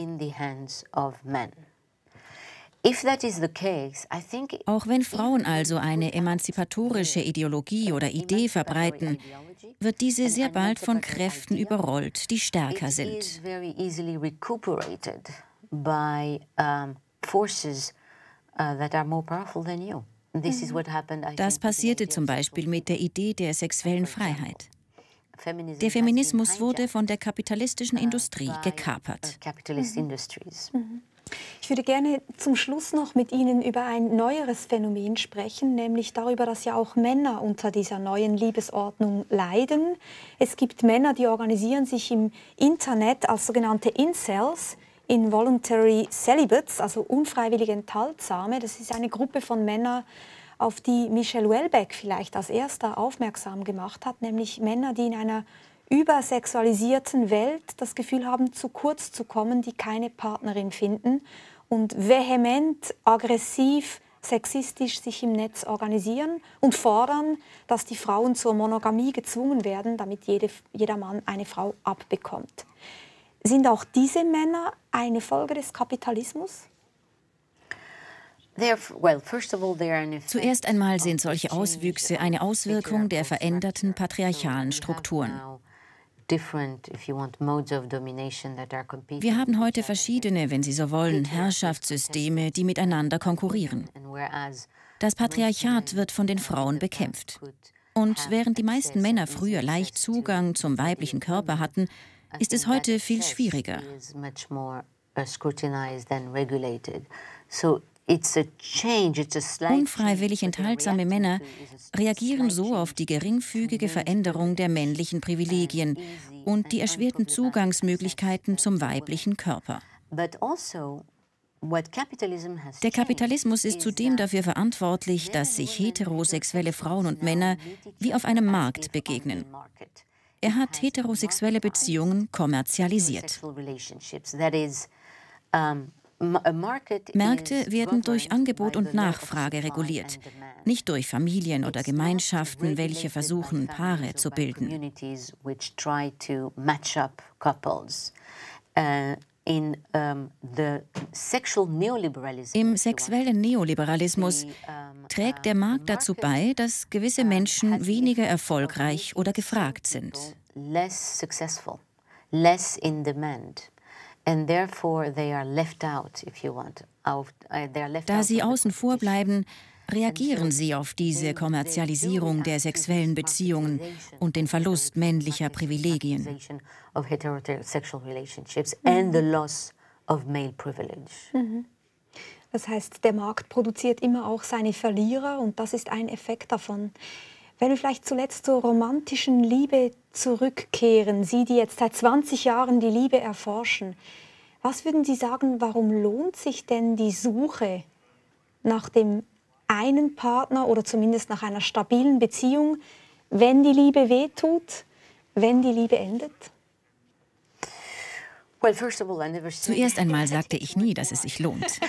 Auch wenn Frauen also eine emanzipatorische Ideologie oder Idee verbreiten, wird diese sehr bald von Kräften überrollt, die stärker sind. Das passierte zum Beispiel mit der Idee der sexuellen Freiheit. Der Feminismus wurde von der kapitalistischen Industrie gekapert. Ich würde gerne zum Schluss noch mit Ihnen über ein neueres Phänomen sprechen, nämlich darüber, dass ja auch Männer unter dieser neuen Liebesordnung leiden. Es gibt Männer, die organisieren sich im Internet als sogenannte Incels, Involuntary Celibates, also unfreiwillige Enthaltsame. Das ist eine Gruppe von Männern, auf die Michel Houellebecq vielleicht als erster aufmerksam gemacht hat, nämlich Männer, die in einer übersexualisierten Welt das Gefühl haben, zu kurz zu kommen, die keine Partnerin finden und vehement, aggressiv, sexistisch sich im Netz organisieren und fordern, dass die Frauen zur Monogamie gezwungen werden, damit jeder Mann eine Frau abbekommt. Sind auch diese Männer eine Folge des Kapitalismus? Zuerst einmal sind solche Auswüchse eine Auswirkung der veränderten patriarchalen Strukturen. Wir haben heute verschiedene, wenn Sie so wollen, Herrschaftssysteme, die miteinander konkurrieren. Das Patriarchat wird von den Frauen bekämpft. Und während die meisten Männer früher leicht Zugang zum weiblichen Körper hatten, ist es heute viel schwieriger. Unfreiwillig enthaltsame Männer reagieren so auf die geringfügige Veränderung der männlichen Privilegien und die erschwerten Zugangsmöglichkeiten zum weiblichen Körper. Der Kapitalismus ist zudem dafür verantwortlich, dass sich heterosexuelle Frauen und Männer wie auf einem Markt begegnen. Er hat heterosexuelle Beziehungen kommerzialisiert. Märkte werden durch Angebot und Nachfrage reguliert, nicht durch Familien oder Gemeinschaften, welche versuchen, Paare zu bilden. Im sexuellen Neoliberalismus trägt der Markt dazu bei, dass gewisse Menschen weniger erfolgreich oder gefragt sind. less successful, less in demand, and therefore they are left out, if you want. Da sie außen vor bleiben, reagieren sie auf diese Kommerzialisierung der sexuellen Beziehungen und den Verlust männlicher Privilegien. Das heißt, der Markt produziert immer auch seine Verlierer und das ist ein Effekt davon. Wenn wir vielleicht zuletzt zur romantischen Liebe zurückkehren, Sie, die jetzt seit 20 Jahren die Liebe erforschen, was würden Sie sagen, warum lohnt sich denn die Suche nach dem einen Partner oder zumindest nach einer stabilen Beziehung, wenn die Liebe wehtut, wenn die Liebe endet? Zuerst einmal sagte ich nie, dass es sich lohnt.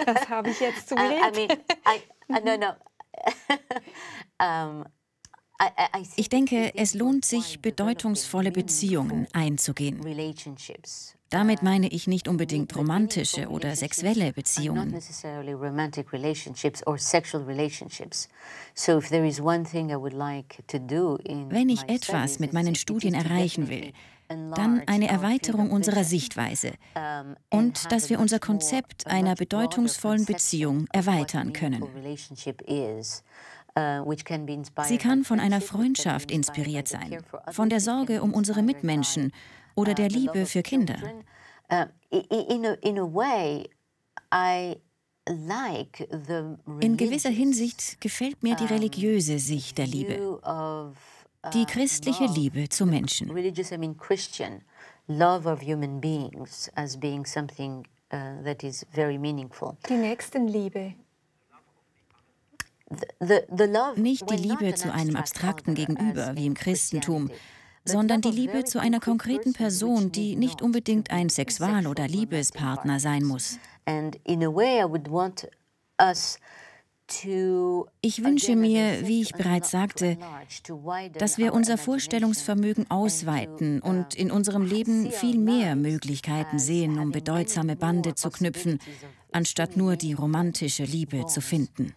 Das habe ich jetzt zugeredet. Ich denke, es lohnt sich, bedeutungsvolle Beziehungen einzugehen. Damit meine ich nicht unbedingt romantische oder sexuelle Beziehungen. Wenn ich etwas mit meinen Studien erreichen will, dann eine Erweiterung unserer Sichtweise und dass wir unser Konzept einer bedeutungsvollen Beziehung erweitern können. Sie kann von einer Freundschaft inspiriert sein, von der Sorge um unsere Mitmenschen oder der Liebe für Kinder. In gewisser Hinsicht gefällt mir die religiöse Sicht der Liebe, die christliche Liebe zu Menschen. Die Nächstenliebe. Nicht die Liebe zu einem abstrakten Gegenüber wie im Christentum, sondern die Liebe zu einer konkreten Person, die nicht unbedingt ein Sexual- oder Liebespartner sein muss. Ich wünsche mir, wie ich bereits sagte, dass wir unser Vorstellungsvermögen ausweiten und in unserem Leben viel mehr Möglichkeiten sehen, um bedeutsame Bande zu knüpfen, anstatt nur die romantische Liebe zu finden.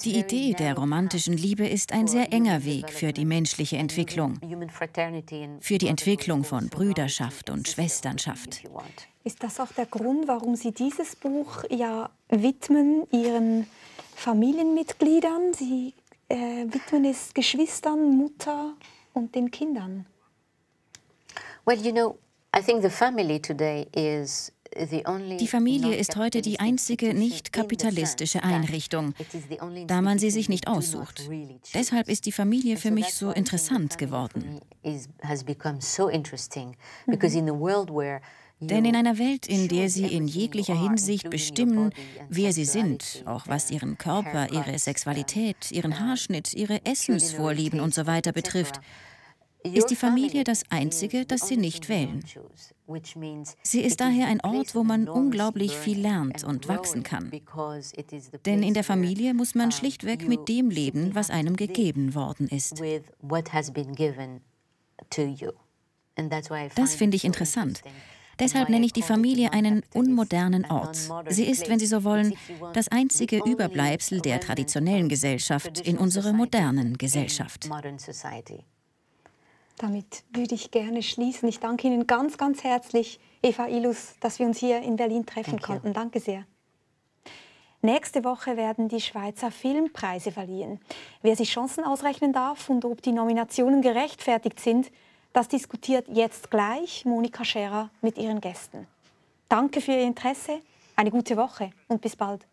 Die Idee der romantischen Liebe ist ein sehr enger Weg für die menschliche Entwicklung, für die Entwicklung von Brüderschaft und Schwesternschaft. Ist das auch der Grund, warum Sie dieses Buch ja widmen Ihren Familienmitgliedern? Sie widmen es Geschwistern, Mutter und den Kindern. Well, you know, I think the family today is Die Familie ist heute die einzige nicht kapitalistische Einrichtung, da man sie sich nicht aussucht. Deshalb ist die Familie für mich so interessant geworden. Denn in einer Welt, in der sie in jeglicher Hinsicht bestimmen, wer sie sind, auch was ihren Körper, ihre Sexualität, ihren Haarschnitt, ihre Essensvorlieben usw. betrifft, ist die Familie das Einzige, das sie nicht wählen. Sie ist daher ein Ort, wo man unglaublich viel lernt und wachsen kann. Denn in der Familie muss man schlichtweg mit dem leben, was einem gegeben worden ist. Das finde ich interessant. Deshalb nenne ich die Familie einen unmodernen Ort. Sie ist, wenn Sie so wollen, das einzige Überbleibsel der traditionellen Gesellschaft in unserer modernen Gesellschaft. Damit würde ich gerne schließen. Ich danke Ihnen ganz, ganz herzlich, Eva Ilus, dass wir uns hier in Berlin treffen konnten. Danke sehr. Nächste Woche werden die Schweizer Filmpreise verliehen. Wer sich Chancen ausrechnen darf und ob die Nominationen gerechtfertigt sind, das diskutiert jetzt gleich Monika Scherer mit ihren Gästen. Danke für Ihr Interesse, eine gute Woche und bis bald.